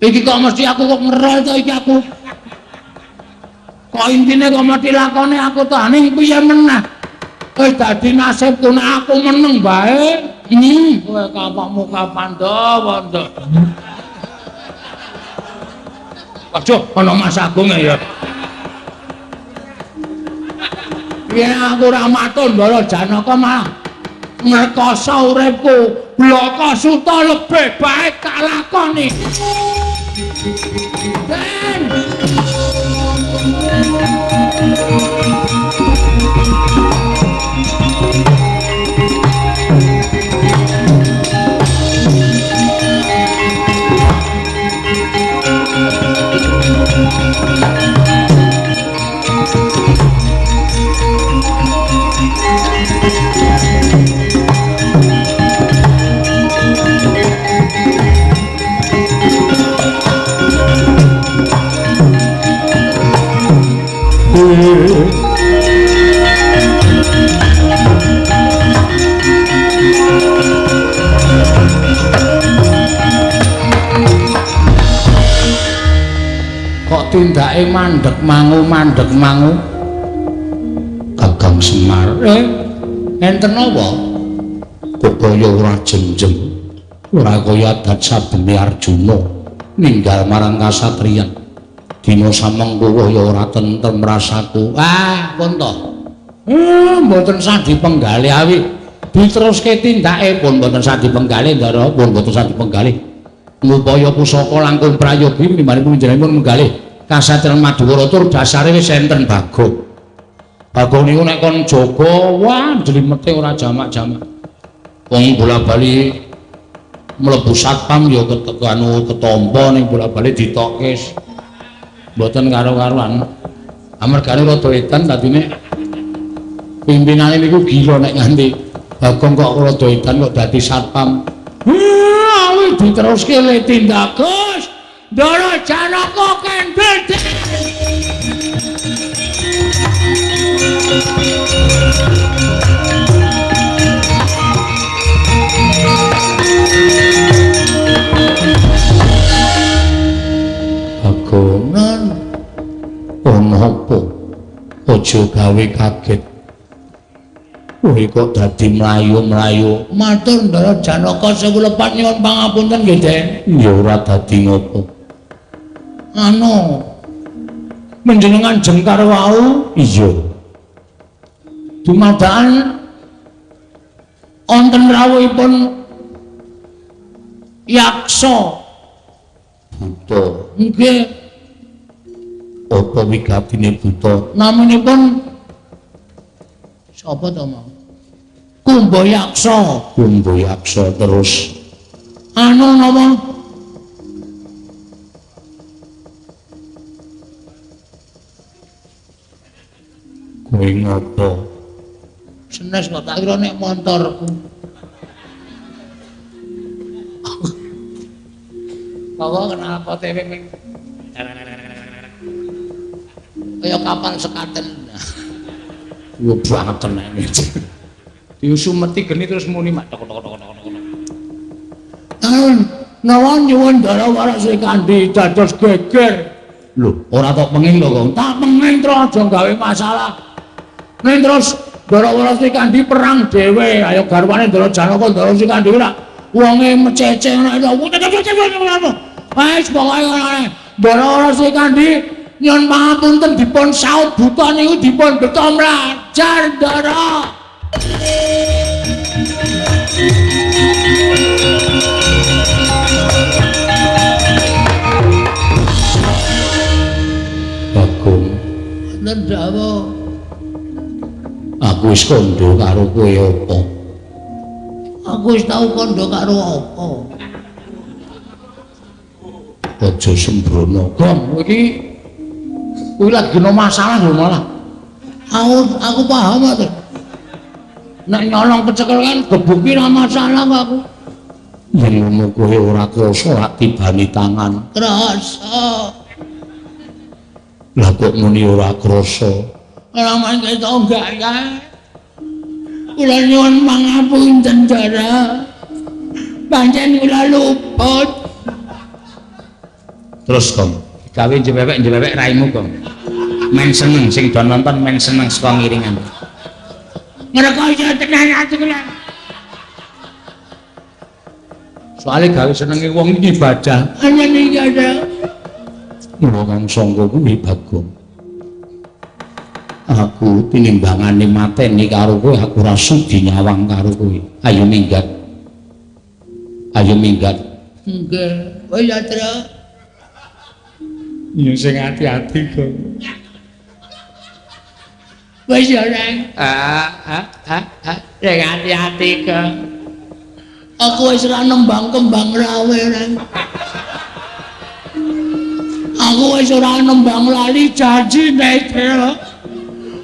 Iki kok mesti aku kok ngerol to iki aku. Kok intine kok mesti lakone aku to ning piye meneh. Wis dadi nasibku nek aku meneng bae. Kowe kapakmu kapan to, Wondo. Waduh, ana Mas Agung ya. Piye aku ora matur Ndara Janaka malah ngrekoso uripku. Blaka suta lebih baik tak lakoni. Den. Kok tindake mandek mangu Kakang Semar. Enten napa? Kok kaya ora jemjem, ora kaya adat sabene Arjuna ninggal marang kasatriyan. Dina samengko ya ora tentrem rasaku. Ah, pun to. Mboten sah dipenggalih awi. Diteruske tindake pun mboten sah dipenggalih, Ndara, pun mboten sah dipenggalih. Ngupaya pusaka langkung prayogi mimbaripun panjenenganipun menggalih kasatriyan Madukara tur dasare wis enten Bagong. Bagong niku nek kon jaga, wah jlimete ora jamak-jamak. Wong bola-bali mlebu satpam ya ketekanu ketampa ning bola-bali ditokke. Mboten karo-karuan. Amargane rada edan dadine Pimpinane niku gila nek nganti Bagong kok rada edan kok dadi satpam. Awi diteruske le tindak Gus. Ndara Janaka kendel. Bagongan ana apa? Aja gawe kaget. Kowe kok dadi mlayu-mlayu. Matur Ndara Janaka sewu lepat nyuwun pangapunten nggih, Den. Ya ora dadi ngopo. Anu menjenengan jengkar wau? Iya. Dumadakan wonten rawuhipun yaksa buta. Nggih. Apa wigatine buta? Naminipun sapa to mau? Kumbayaksa. Kumbayaksa terus anu napa? Kowe ngopo? Senes kok tak kira nek montorku. Bawa kenal pote ming kaya kapal sekaten. Yo banget tenan iki. Diusumeti geni terus muni mak tok tok tok tok tok. Nawan nyuwun Ndara Wara Srikandhi dados geger. Lho, ora tok penging lho, Kong. Tak penging terus aja gawe masalah. Ning terus Ndara Wara Srikandhi perang dhewe. Ayo garwane Ndara Janaka Ndara Srikandhi ora wonge mecece ngono. Wis pokoke ngono. Ndara Wara Srikandhi nyuwun pangapunten dipun saut buta niku dipun beto mlajar Ndara. Bagong, wonten dawuh. Aku wis kandha karo kowe apa? Aku wis tau kandha karo apa? Aja sembrono. Gong, iki kuwi lagi ana masalah lho malah. Aku paham to. Nek nyolong kecekel kan gebuki ora masalah kok aku. Yen ngono kowe ora krasa rak tibani tangan. Krasa. Lah kok muni ora krasa? Ora mangke to enggak ya. Kula nyuwun pangapunten, Ndara. Pancen kula luput. Terus, Kong, gawe njewewek-njewewek raimu, Kong. Men seneng sing do nonton men seneng saka ngiringan. Ngrekoso tenan ati kula. Soale gawe senenge wong iki ibadah. Ana iki ada. Wong sangka kuwi Bagong. Aku tinimbangane mateni karo kowe aku ora sudi nyawang karo kowe. Ayo minggat. Ayo minggat. Nggih. Oh ya, Tru. Ya sing ati-ati kok. Wis ya, Reng. Sing ati-ati kok. Aku wis ora nembang kembang rawe, Reng. Aku wis ora nembang lali janji nek.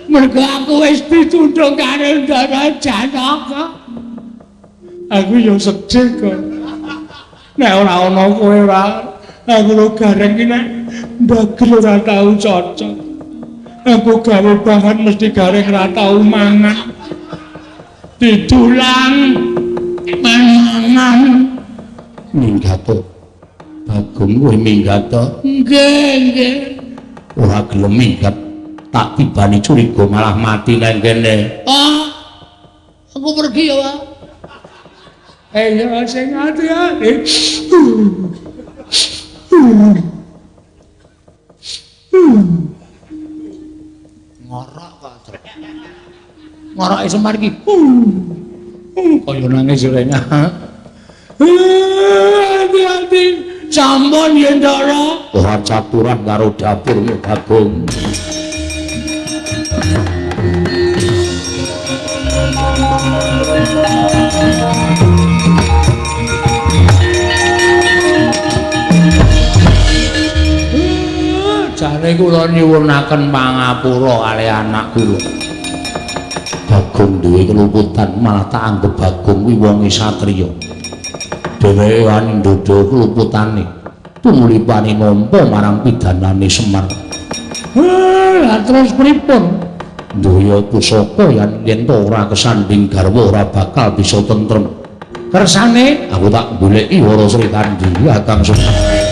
Mergo aku wis ditundung karo Ndara Janaka. Aku ya sedih kok. Nek ora ana kowe ora aku lho gareng iki nek mbagel ora tau cocok. Aku gawe bahan mesti gareng ora tau mangan. Didulang mangan. Minggat to. Bagong kowe minggat to? Nggih, nggih. Ora gelem minggat. Tak tibani curiga malah mati nang kene. Ah. Aku pergi ya, Pak. Ya sing ati-ati. Ngorok kok. Ngoroke Semar iki. Kaya nangis rene. Ati-ati. Sampun yen Ndara. Ora caturan karo dapurmu Bagong. Jane kula nyuwunaken pangapura kalih anak kula. Bagong duwe keluputan, malah tak anggep Bagong kuwi wonge satriya. Dheweke wani ndodho keluputane, tumulipane nampa marang pidanane Semar. Lah terus pripun? Duwe pusaka yen to ora kesanding garwa ora bakal bisa tentrem. Kersane aku tak goleki Wara Srikandhi Kakang Semar.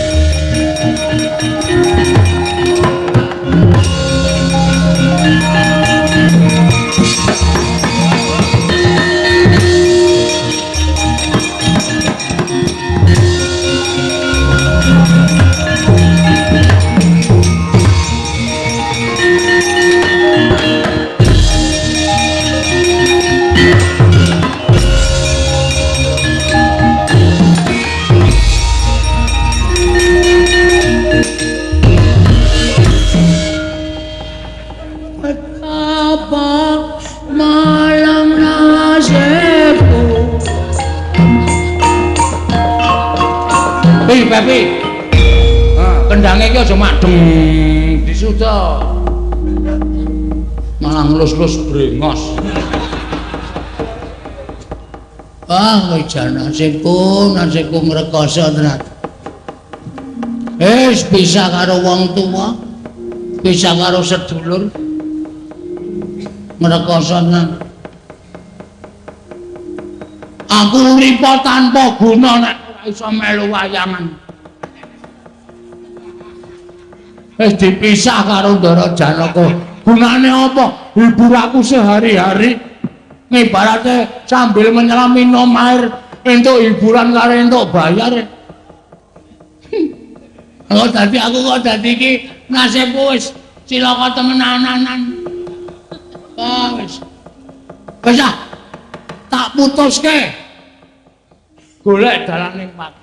Pepi. Kendange iki aja madeng disuda. Malah ngelus-elus brengos. Ah, kowe jan nasibku, nasibku ngrekoso tenan. Wis bisa karo wong tuwa, bisa karo sedulur. Ngrekoso tenan. Aku urip tanpa guna nek ora iso melu wayangan. Wis dipisah karo Ndara Janaka. Gunane apa? Hibur aku sehari-hari. Ngibarate sambil menyelam minum air entuk hiburan karo entuk bayar. Kok dadi aku kok dadi iki nasibku wis cilaka temenanan. Ah wis. Wis ah. Tak putuske. Golek dalane pati.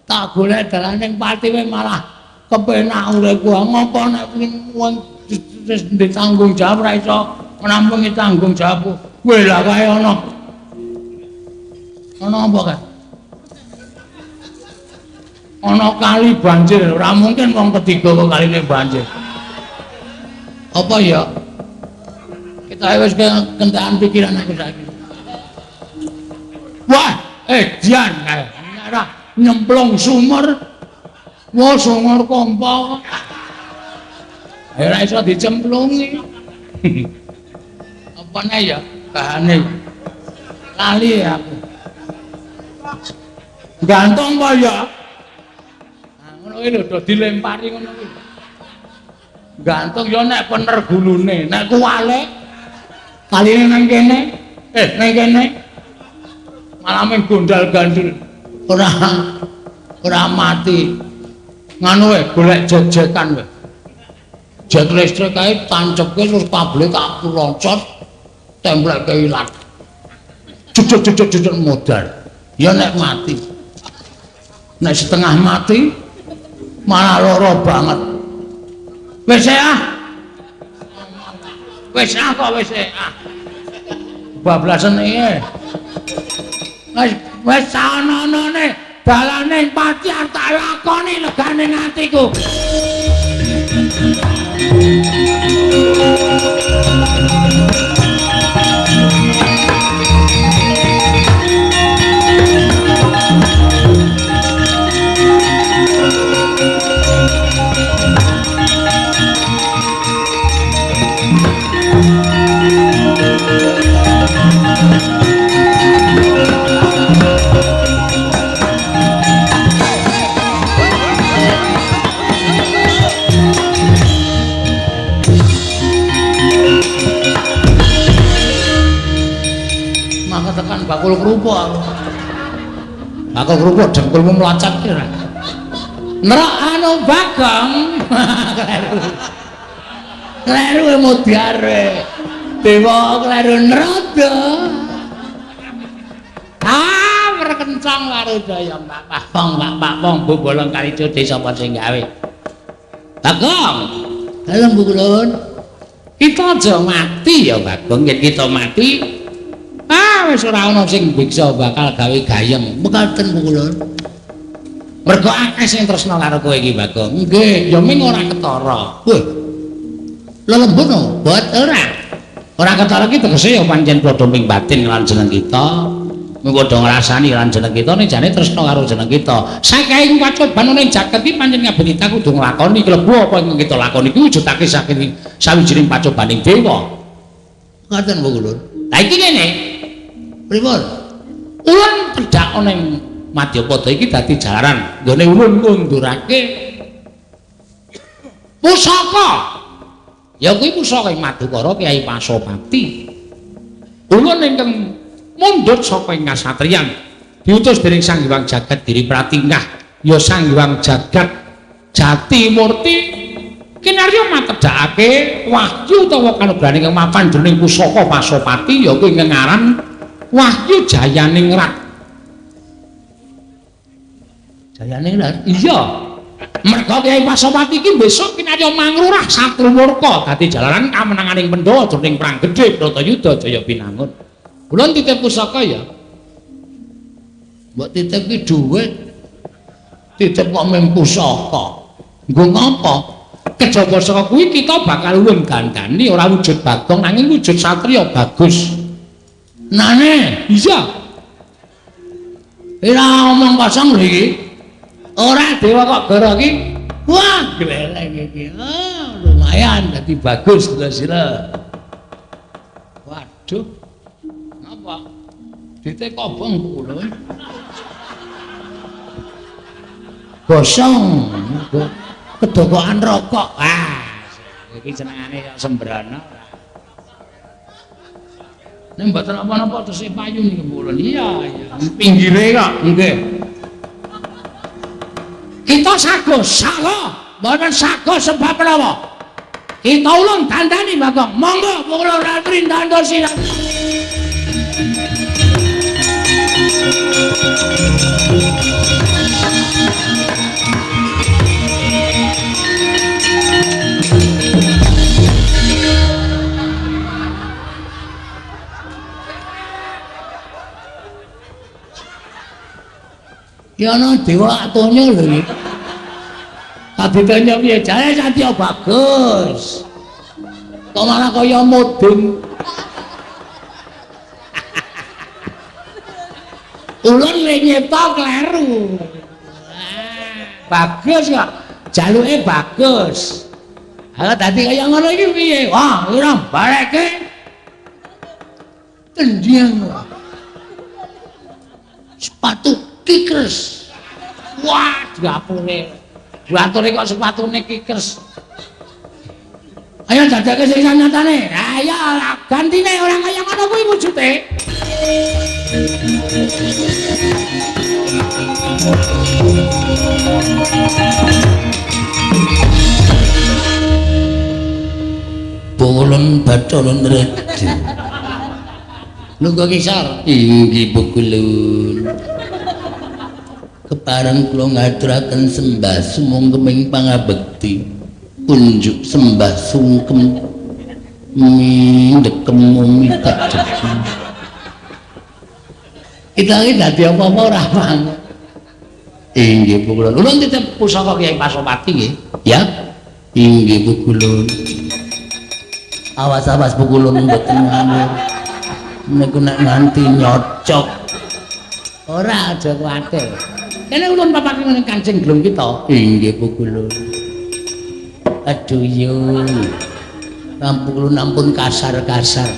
Tak golek dalane pati wae malah kepenak uripku. Ngopo nek wong wis ditanggung jawab ora iso ngrampungi tanggung jawabku. Kowe lah kae ana. Ana apa kae? Ana kali banjir, ora mungkin wong ketiga kok kaline banjir. Apa ya? Kita wis kentekan pikiran aku saiki. Wah, dian kae. Ora nyemplung sumur. Wah, sumur kompo. Ora iso dicemplungi. Apa nek ya bahane? Lali aku. Gantung apa ya? Nah, ngono kuwi lho do dilempari ngono kuwi. Gantung ya nek pener gulune, nek kuwale kaline nang kene, nang kene. Malah mung gondal-gandul. Ora mati. Nganu wae golek jek-jekan wae. Jek listrik kae tancepke terus kabele tak locot templekke ilat. Jujur-jujur modal. Ya nek mati. Nek setengah mati malah lara banget. Wis ah. Wis ah kok wis ah. Bablasen iki. Wis wis ana-anane dalane pati arep tak lakoni legane atiku. Tekan bakul kerupuk aku. Bakul kerupuk dengkulmu mlocot ki ora. Nrok anu Bagong. Kleru. Kleru mudyar. Dewa kleru nrada. Ah, merkencang Warudaya Mbak Pakpong, Mbak Pakpong bobolong kali cudi sapa sing gawe. Bagong. Dalem Bu Kulun. Kita aja mati ya Bagong, yen kita mati ah wis ora ana sing bisa bakal gawe gayeng. Mekaten Bu Kulun. Mergo akeh sing tresna karo kowe iki Bagong. Nggih, ya ming ora ketara. Wah, Lelembut no, buat ora. Ora ketara iki tegese ya pancen padha ming batin lan jeneng kita. Mung padha ngrasani lan jeneng kita ning jane tresna karo jeneng kita. Saking pacoban ning jaket iki pancen kabeh kita kudu nglakoni klebu apa ingkang kita lakoni iki wujudake saking sawijining pacobaning dewa. Ngaten Bu Ulun. Lah iki ngene. Pripun? Ulun pedhak ana ing Madyapada iki dadi jalaran nggone ulun ngundurake pusaka. Ya kuwi pusaka ing Madukara Kyai Pasopati. Ulun ingkang mundhut saka ing kasatriyan diutus dening Sang Hyang Jagat Diri Pratingkah ya Sang Hyang Jagat Jati Murti kinarya matedhakake wahyu utawa kanugrahan ingkang mapan jroning pusaka Pasopati ya kuwi ingkang aran Wahyu Jayaningrat. Jayaningrat? Iya. Merga Kyai Pasopati iki besok kinarya mangrurah Satrumurka dadi jalaran kamenanganing Pandhawa jroning perang gedhe Bratayuda Jaya Binangun. Ulun titip pusaka ya. Mbok titip ki dhuwit. Titip kok mung pusaka. Nggo ngapa? Kejaba saka kuwi kita bakal ulun gandani ora wujud bagong nanging wujud satriya bagus. Nane? Iya. Ora omong kosong lho iki. Ora dewa kok goro iki. Wah, gleleng iki. Oh, lumayan dadi bagus sila. Waduh. Ngapa? Dite kobong kula. Gosong. Kedokokan rokok. Ah, iki jenengane kok sembrana. Nek mboten napa-napa tesih payu niki kula. Iya, iya. Pinggire kok. Nggih. Kita sago salah, mboten sago sebab menapa? Kita ulun dandani Bagong. Monggo kula ratri ndandha sira. Ki ana dewa atonya lho iki. Kabitanya piye jare satya bagus. Kok malah kaya mudun. Ulun le nyipta kleru. Bagus kok. Jaluke bagus. Ha dadi kaya ngono iki piye? Wah, ora balekke. Tendang. Sepatu kikers. Wah, diapure. Diature kok sepatune kikers. Ayo dadake sing nyatane. Ayo gantine ora kaya ngono kuwi wujute. Bolon Bathara Nredi. Lungguh kisar. Inggih Pukulun. Kepareng kula ngaturaken sembah sumungkeming pangabekti. Kunjuk sembah sungkem mindekem mumi tak. Kita iki dadi apa-apa ora paham. Inggih Pukulun. Ulun titip pusaka Kyai Pasopati nggih. Ya. Inggih Pukulun. Awas-awas Pukulun mboten nganu. Niku nek nganti nyocok. Ora aja kuwatir. Kene ulun papake ngene kancing glung kita. Inggih Pukulun. Aduh yo. Pukulun ampun kasar-kasar.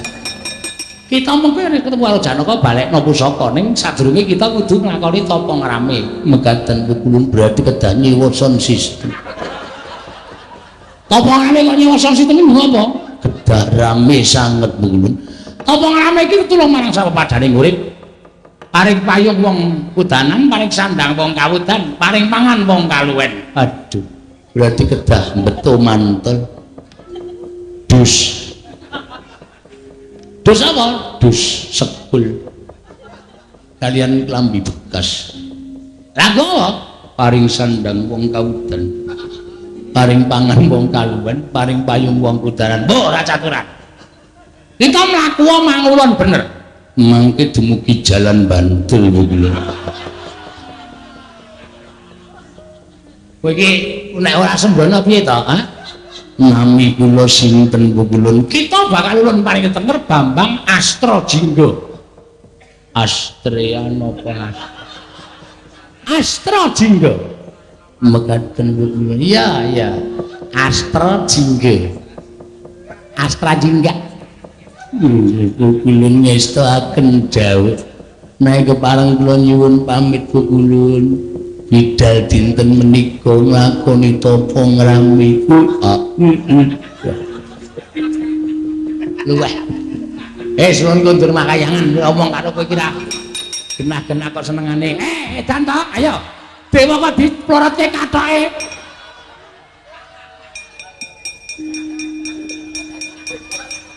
Kita mengko nek ketemu karo Janaka balekno pusaka ning sadurunge kita kudu nglakoni tapa ngrame. Mekaten Pukulun berarti kedah nyewa sound system. Tapa ngrame kok nyewa sound system iki apa? Kedah rame sanget Pukulun. Tapa ngrame iki tulung marang sapepadhaning urip. Paring payung wong kudanan, paring sandang wong kawudan, paring pangan wong kaluwen. Aduh, berarti kedah beto mantel. Dus. Dus apa? Dus sekul. Kalian klambi bekas. Lah kok paring sandang wong kawudan, paring pangan wong kaluwen, paring payung wong kudanan. Mbok ora caturan. Kita mlaku mangulon bener. Mangke dumugi jalan Bantul Pukulun. Kowe iki nek ora sembrono piye to, ha? Nami kula sinten Bu Kulun? Kita bakal ulun paring tenger Bambang Astra Jingga. Astrea napa Astra Jingga. Mekaten Bu Kulun. Iya, iya. Astra Jingga. Astra Jingga. Bu Kulun ngestoaken dawuh. Nek kepareng kula nyuwun pamit Bu Kulun. Bidal dinten menika nglakoni tapa ngrami. Luweh. Suwun kondur makayangan omong karo kowe iki ra genah-genah kok senengane. Edan to, ayo. Dewa kok diplorotke kathoke.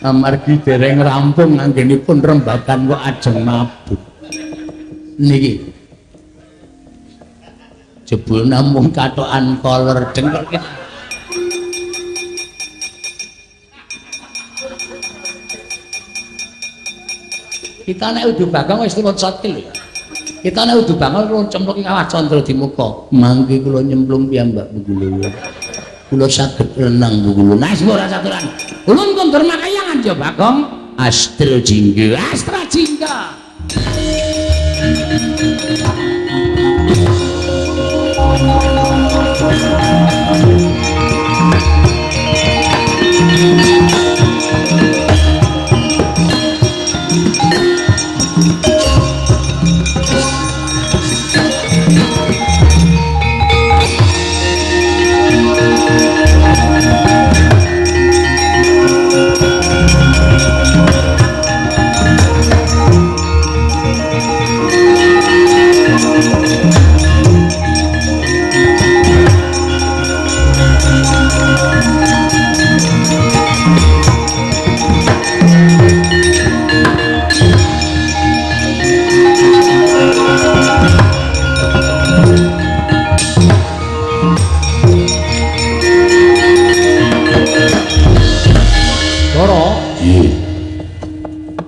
Amargi dereng rampung anggenipun rembagan kok ajeng mabuk. Niki. Jebul namung kathokan koler dengkul kita. Kita nek udu Bagong wis turun sotil lho. Kita nek udu Bagong turun cemplung ing kawah Candra Dimuka. Mangke kula nyemplung piyambak Bu Kulun. Kula saged renang Bu Kulun. Nah, wis ora saturan. Ulun kondur makayangan ya Bagong. Astra Jingga. Astra Jingga.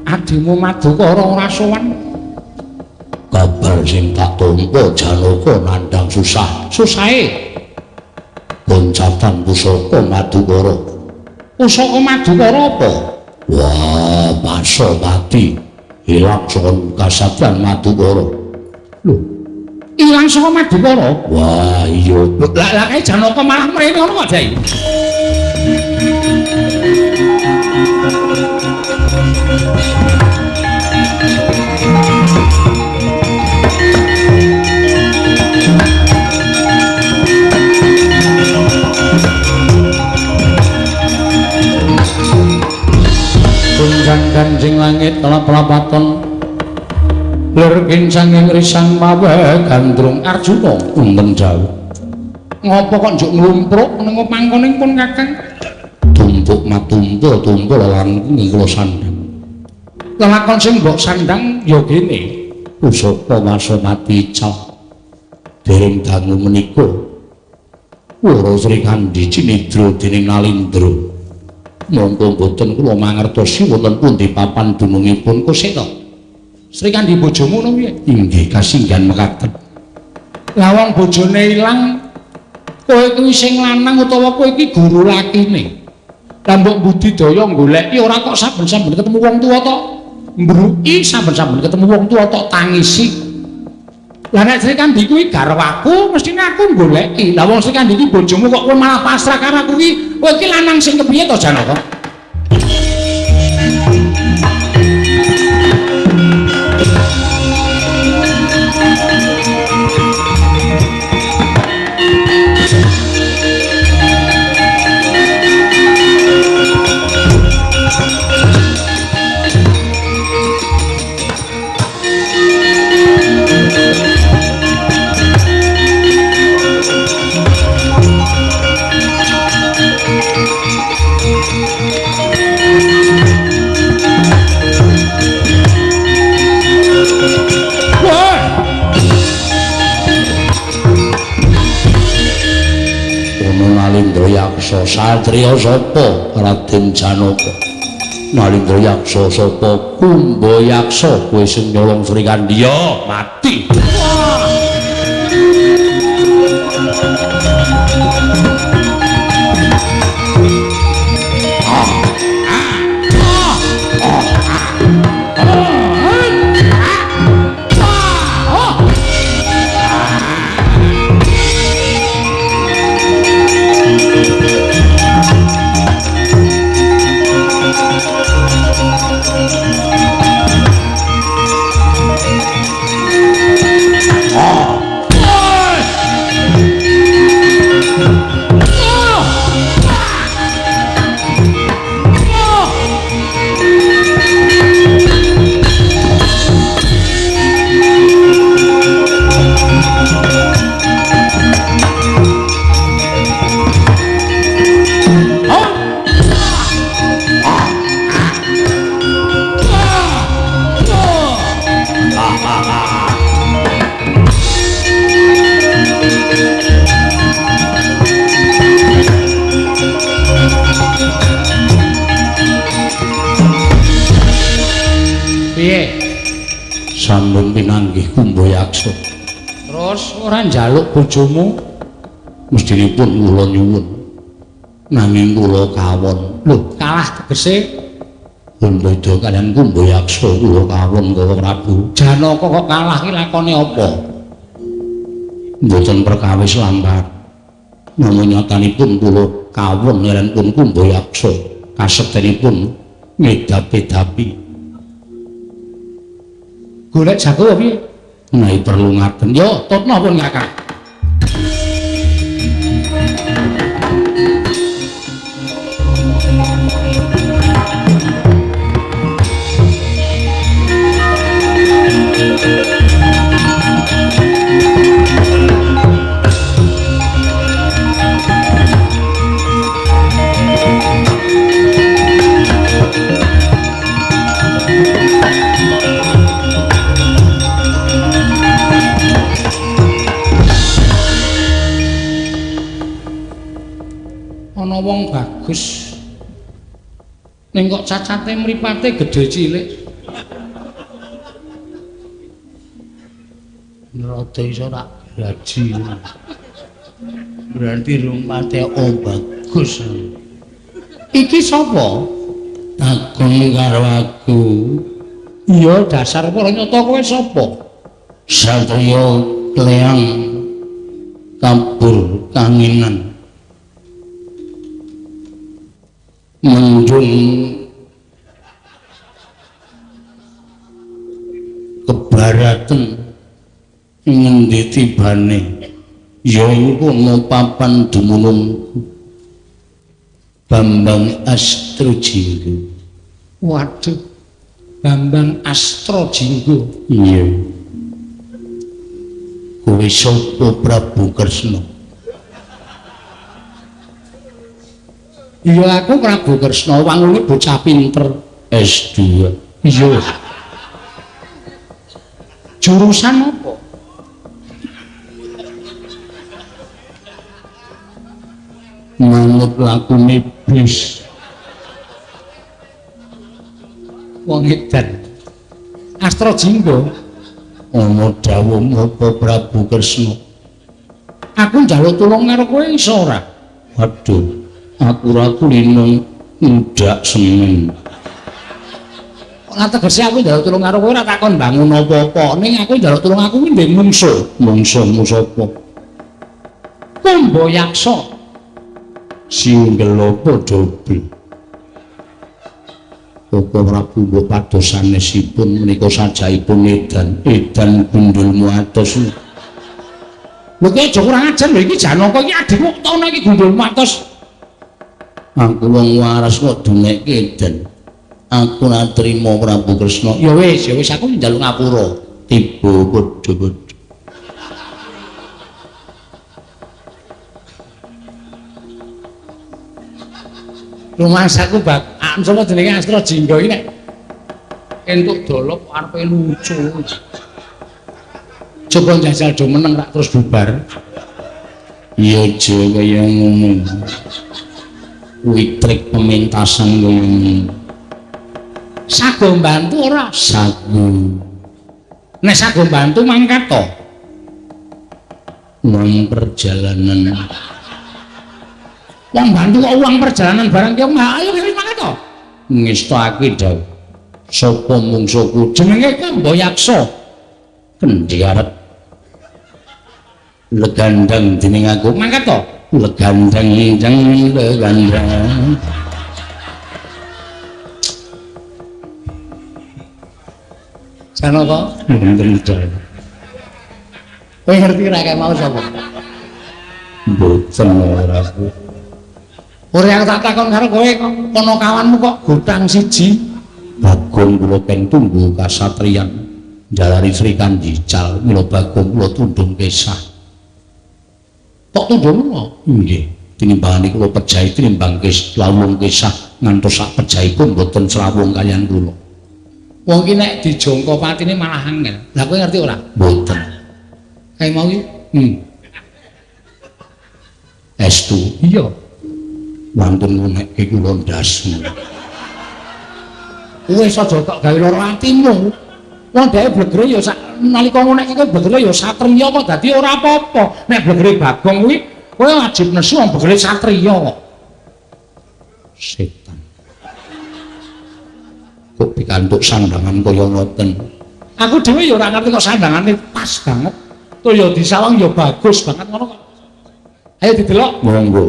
Adimu Madukara ora sowan. Kabar sing tak tampa Janaka nandhang susah. Susahe loncatan pusaka Madukara. Pusaka Madukara apa? Wah, Pasopati ilang saka kasatyan Madukara. Lho, ilang saka Madukara? Wah, iya. Lah lah kae Janaka malah mrene ngono kok, Jai. Gunjang ganjing langit telap-lapaton lir kincang ing risang mawe gandrung Arjuna wonten jauh. Ngopo kok njuk nglumpruk ning pangkonipun Kakang? Tumpuk matumpa tumpa lan kula sandhang. Lelakon sing mbok sandhang ya kene. Pusaka Masomati ical. Dereng dangu menika Wara Srikandhi cinidra dening Nalindra. Mongko mboten kula mangertosi wonten pundi papan dunungipun Kusena. Srikandhi bojomu ngono piye? Inggih kasinggihan mekaten. Lah wong bojone ilang kowe kuwi sing lanang utawa kowe iki guru lakine. Lah mbok budidaya goleki ora kok saben-saben ketemu wong tuwa tok mbruki, saben-saben ketemu wong tuwa tok tangisi. Lah nek Srikandhi kuwi garwaku mestine aku goleki. Lah wong Srikandhi iki bojomu kok kowe malah pasrah karo aku iki. Kowe iki lanang sing kepiye to Janaka? Nalindra Yaksa satriya sapa Raden Janaka? Nalindra Yaksa sapa Kumba Yaksa kowe sing nyolong Srikandhi ya mati. Wah. Piye? Sampun pinanggih Kumbayaksa. Terus ora njaluk bojomu? Mestinipun kula nyuwun. Nanging kula kawon. Lho, kalah tegese pun beda kaliyan Kumbayaksa kula kawon Kala Prabu. Janaka kok kalah ki lakone apa? Mboten perkawis lampar. Namung nyatanipun kula kawon kaliyan pun Kumbayaksa kasektenipun ngedapi-dapi. Golek jago piye? Menawi perlu ngaten. Yo, tutno pun Kakang. Ana wong bagus ning kok cacate mripate gedhe cilik. Rada iso tak gaji. Berarti rumpate bagus. Iki sapa? Takon karo aku. Iya, dasar para nyata kowe sapa? Satriya Kleang kabur kanginan. Mendung kebaratan ngendi tibane ya iku ana papan dumunung Bambang Astrajinggo. Waduh, Bambang Astrajinggo. Iya. Kowe sapa Prabu Kresna? Iya, aku Prabu Kresna, wangune bocah pinter S2. Iya. Jurusan apa? Manut lakune bis. Wong edan. Astrajinggo. Ana dawuh apa Prabu Kresna? Aku njaluk tulung karo kowe iso ora? Waduh, aku ora kulino ngundak semen. Ora tegese aku njaluk tulung karo kowe ora takon bangun apa-apa. Ning aku njaluk tulung aku kuwi ndek mungsuh. Mungsuhmu sapa? Kumbayaksa. Singgel apa dobel? Koko Prabu mbok pados sanesipun menika sajaipun edan, edan gundulmu atos. Lho ki aja kurang ajar lho iki Janaka iki adikmu tono iki gundulmu atos. Aku wong waras kok dunekke edan. Aku ora trima Prabu Kresna. Ya wis, ya wis aku njaluk ngapura. Tiba padha-padha. Rumasaku bak sapa jenenge Astrajinggo iki nek entuk dolop arepe lucu. Coba njajal do meneng rak terus bubar. Iya aja kaya ngono. Kuwi trik pementasan kaya ngono. Sago mbantu ora? Sago. Nek sago mbantu mangkat to? Uang perjalanan. Wong bantu kok uang perjalanan barang ki ayo wis mangkat to. Ngestake dawuh. Sapa mungsuhku? Jenenge Kumbayaksa. Kendhi arep legandang dening aku. Mangkat to? Legandang jeng legandang. Janaka, wonten dawuh. Kowe ngerti ra kae mau sapa? Mboten ora aku. Ora aku tak takon karo kowe kok ana kawanmu kok gotang siji. Bagong kula peng tunggu kasatriyan jalari Sri Kandi cal mila Bagong kula tundung kesah. Kok tundung? Nggih, tinimbangane kula pejahi tinimbang kes lawung kesah ngantos sak pejahipun mboten srawung kaliyan kula. Wong ki nek dijangka patine malah angel. Lah kowe ngerti ora? Mboten. Kae mau iki? Estu. Iya. Wantun ngunekke kula ndasmu. Wis aja kok gawe lara atimu. Wong dheke blegere ya sak nalika ngonek kowe blegere ya satriya kok dadi ora apa-apa. Nek blegere Bagong kuwi kowe wajib nesu wong blegere satriya kok. Setan. Kok pikantuk sandangan kaya ngoten? Aku dhewe ya ora ngerti kok sandangane pas banget. Tuh ya disawang ya bagus banget ngono kok. Ayo didelok. Monggo.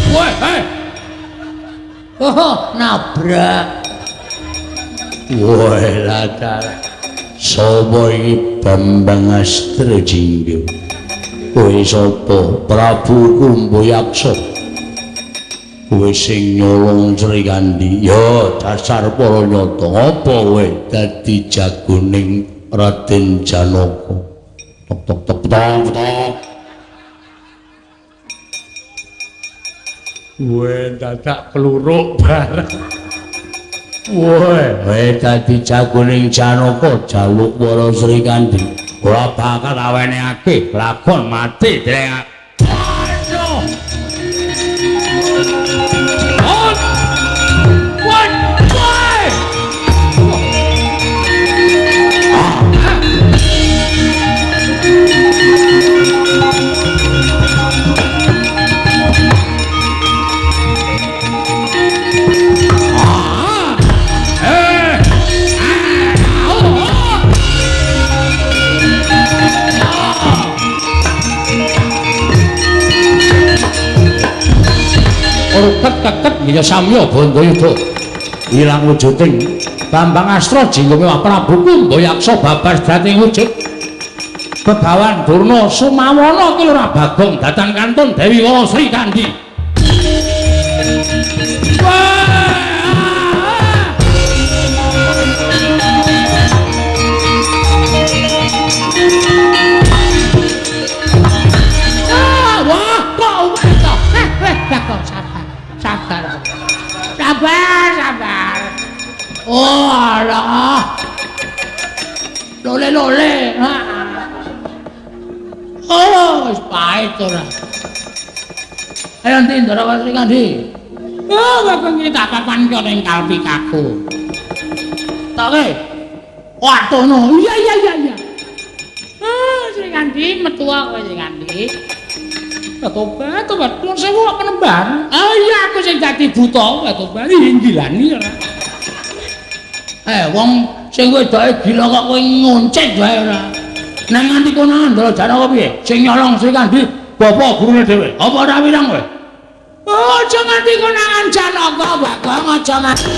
Woi, hei. Oh, nabrak. Woi, latar. Sapa iki Bambang Astrajingga? Kowe sapa? Prabu Kumbayaksa. Kowe sing nyolong Srikandhi. Ya, dasar para nyata. Apa kowe dadi jagoning Raden Janaka? Tok tok tok tok tok. Weh, dadak kluruk bareng. Weh, kowe dadi jagoning Janaka jaluk para Srikandhi. Ora bakal awenehake lakon mati dreng. Aduh. On. One, woi. Ket-ket ya samya Bandayuda ilang wujuding Bambang Astrajingga mewah Prabu Kumbayaksa babas dadi wujud Begawan Durna Sumawana ki ora Bagong datang kantun Dewi Wara Srikandhi. Wah, kok wis to? Bagong sabar. Sabar. Sabar, sabar. Oh, alah. Lole-lole. Oh, wis pahit ora. Ayo ndi Ndara Srikandhi? Oh, Bagong iki tak papan kok ning kalpikaku. Toke. Waduh no. Iya iya iya iya. Ah, Srikandhi metu kowe Srikandhi. Tobat, tobat, nuwun sewu kok penemban. Ah iya aku sing dadi buta, tobat inggilani ora. Wong sing wedoke gila kok kowe ngoncek wae ora. Nang nganti kono Ndara Janaka piye? Sing nyolong Srikandhi bapak gurune dhewe. Apa ora wirang kowe? Oh, aja nganti konangan Janaka, Bagong, aja nganti.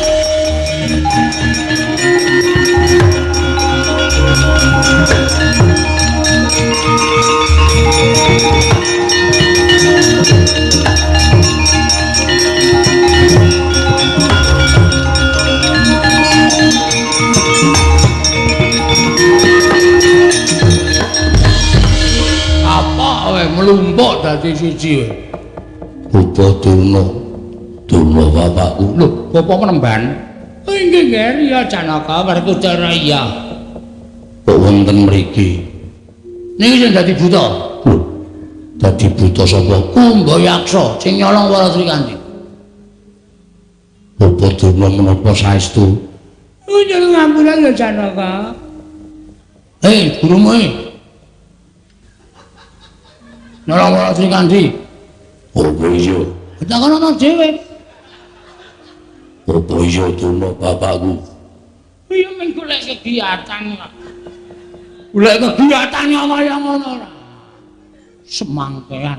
Apa kowe mlumpuk dadi siji kowe? Bapak Durna, Durna bapakku. Lho, bapak penemban? Oh, inggih, Nger, ya Janaka Werkudara iya. Kok wonten mriki? Niki sing dadi buta. Lho, dadi buta sapa? Kumbayaksa sing nyolong Wara Srikandhi. Bapak Durna menapa saestu? Oh, nyuwun ngampura ya Janaka. Hei, gurumu e. Nyolong Wara Srikandhi. Apa iya? Takono dhewe. Apa iya Durna bapakku? Iya mung golek kegiatan kok. Golek kegiatan kaya ngono ora. Semangkean.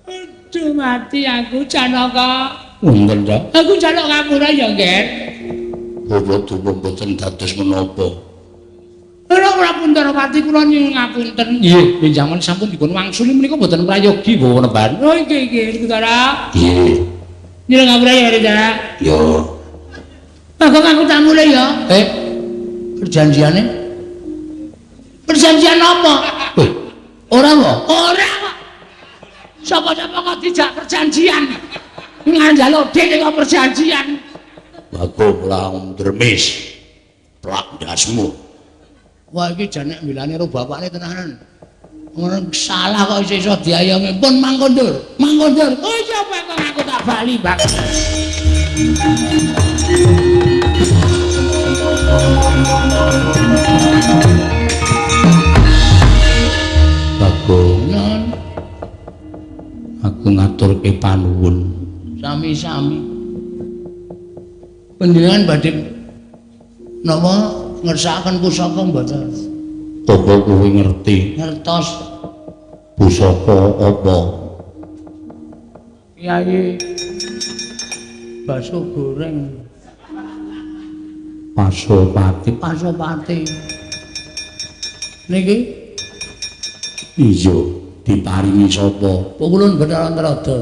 Aduh mati aku Janaka. Wonten ta? Aku njaluk ngapura ya, Nger. Bapak Durna mboten dados menapa? Ora ora Puntarawati kula nyuwun ngapunten. Nggih, benjangan sampun dipun wangsuli menika mboten prayogi bawa nemban. Oh nggih nggih, Kutara. Nggih. Nyuwun ngapura ya, Kutara. Ya. Bagong aku tak mulih ya. Perjanjiane? Perjanjian apa? Ora kok? Ora kok. Sapa-sapa kok dijak perjanjian. Nganjaluk dhek kok perjanjian. Bagong lang dermis. Plak ndasmu. Wah iki jane milane karo bapakne tenanan. Ngono salah kok iso diayomi. Pun mangkondur, mangkondur. Oh iya Bagong aku tak bali, Bang. Bagong, aku ngaturke panuwun. Sami-sami. Panjenengan badhe napa ngersakaken pusaka mboten? Apa kowe ngerti? Ngertos. Pusaka apa? Kyai bakso goreng. Pasopati. Pasopati. Niki? Iya, diparingi sapa? Pukulun Bathara Narada.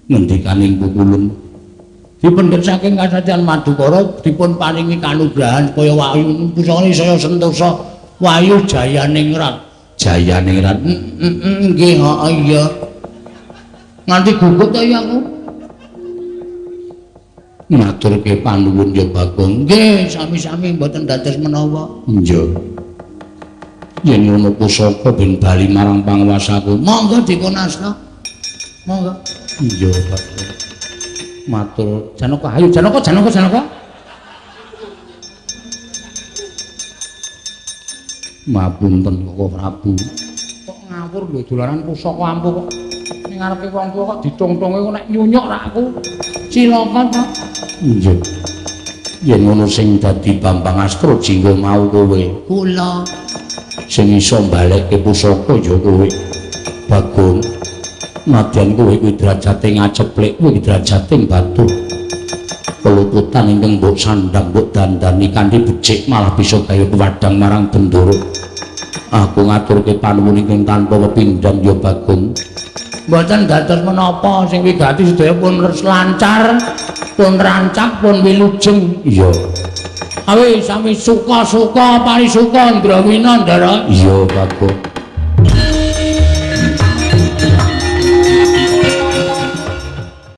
Ngendikaning Pukulun? Dipendhet saking kasatyan Madukara dipun paringi kanugrahan kaya wahyu pusakane saya sentosa wahyu jayaningrat. Jayaningrat. Nggih, heeh iya. Nganti gugup ta ya aku. Ngaturke panuwun ya Bagong. Nggih, sami-sami mboten dados menawa. Iya. Yen ngono pusaka ben bali marang panguwasaku. Monggo dipun asna. Monggo. Iya, Bagong. Matur Janaka, ayo Janaka, Janaka, Janaka. Mapunten Koko Prabu. Kok ngawur lho dolanan pusaka ampuh kok. Ning ngarepe wong tuwa kok ditungtunge kok nek nyunyuk rak aku. Cilaka ta. Iya. Yen ngono sing dadi Bambang Astra jinggo mau kowe. Kula sing iso mbalekke pusaka ya kowe. Bagong. Nadyan kowe kuwi derajate ngaceplik, kuwi derajate batu. Keluputan ingkang mbok sandhang mbok dandani kanthi becik malah bisa gawe pewadang marang Bendoro. Aku ngaturke panuwun ingkang tanpa pepindhan ya Bagong. Mboten dados menapa sing wigati sedaya pun lancar, pun rancak, pun wilujeng. Iya. Awi sami suka-suka parisuka Ndrawina, Ndara. Iya, Bagong.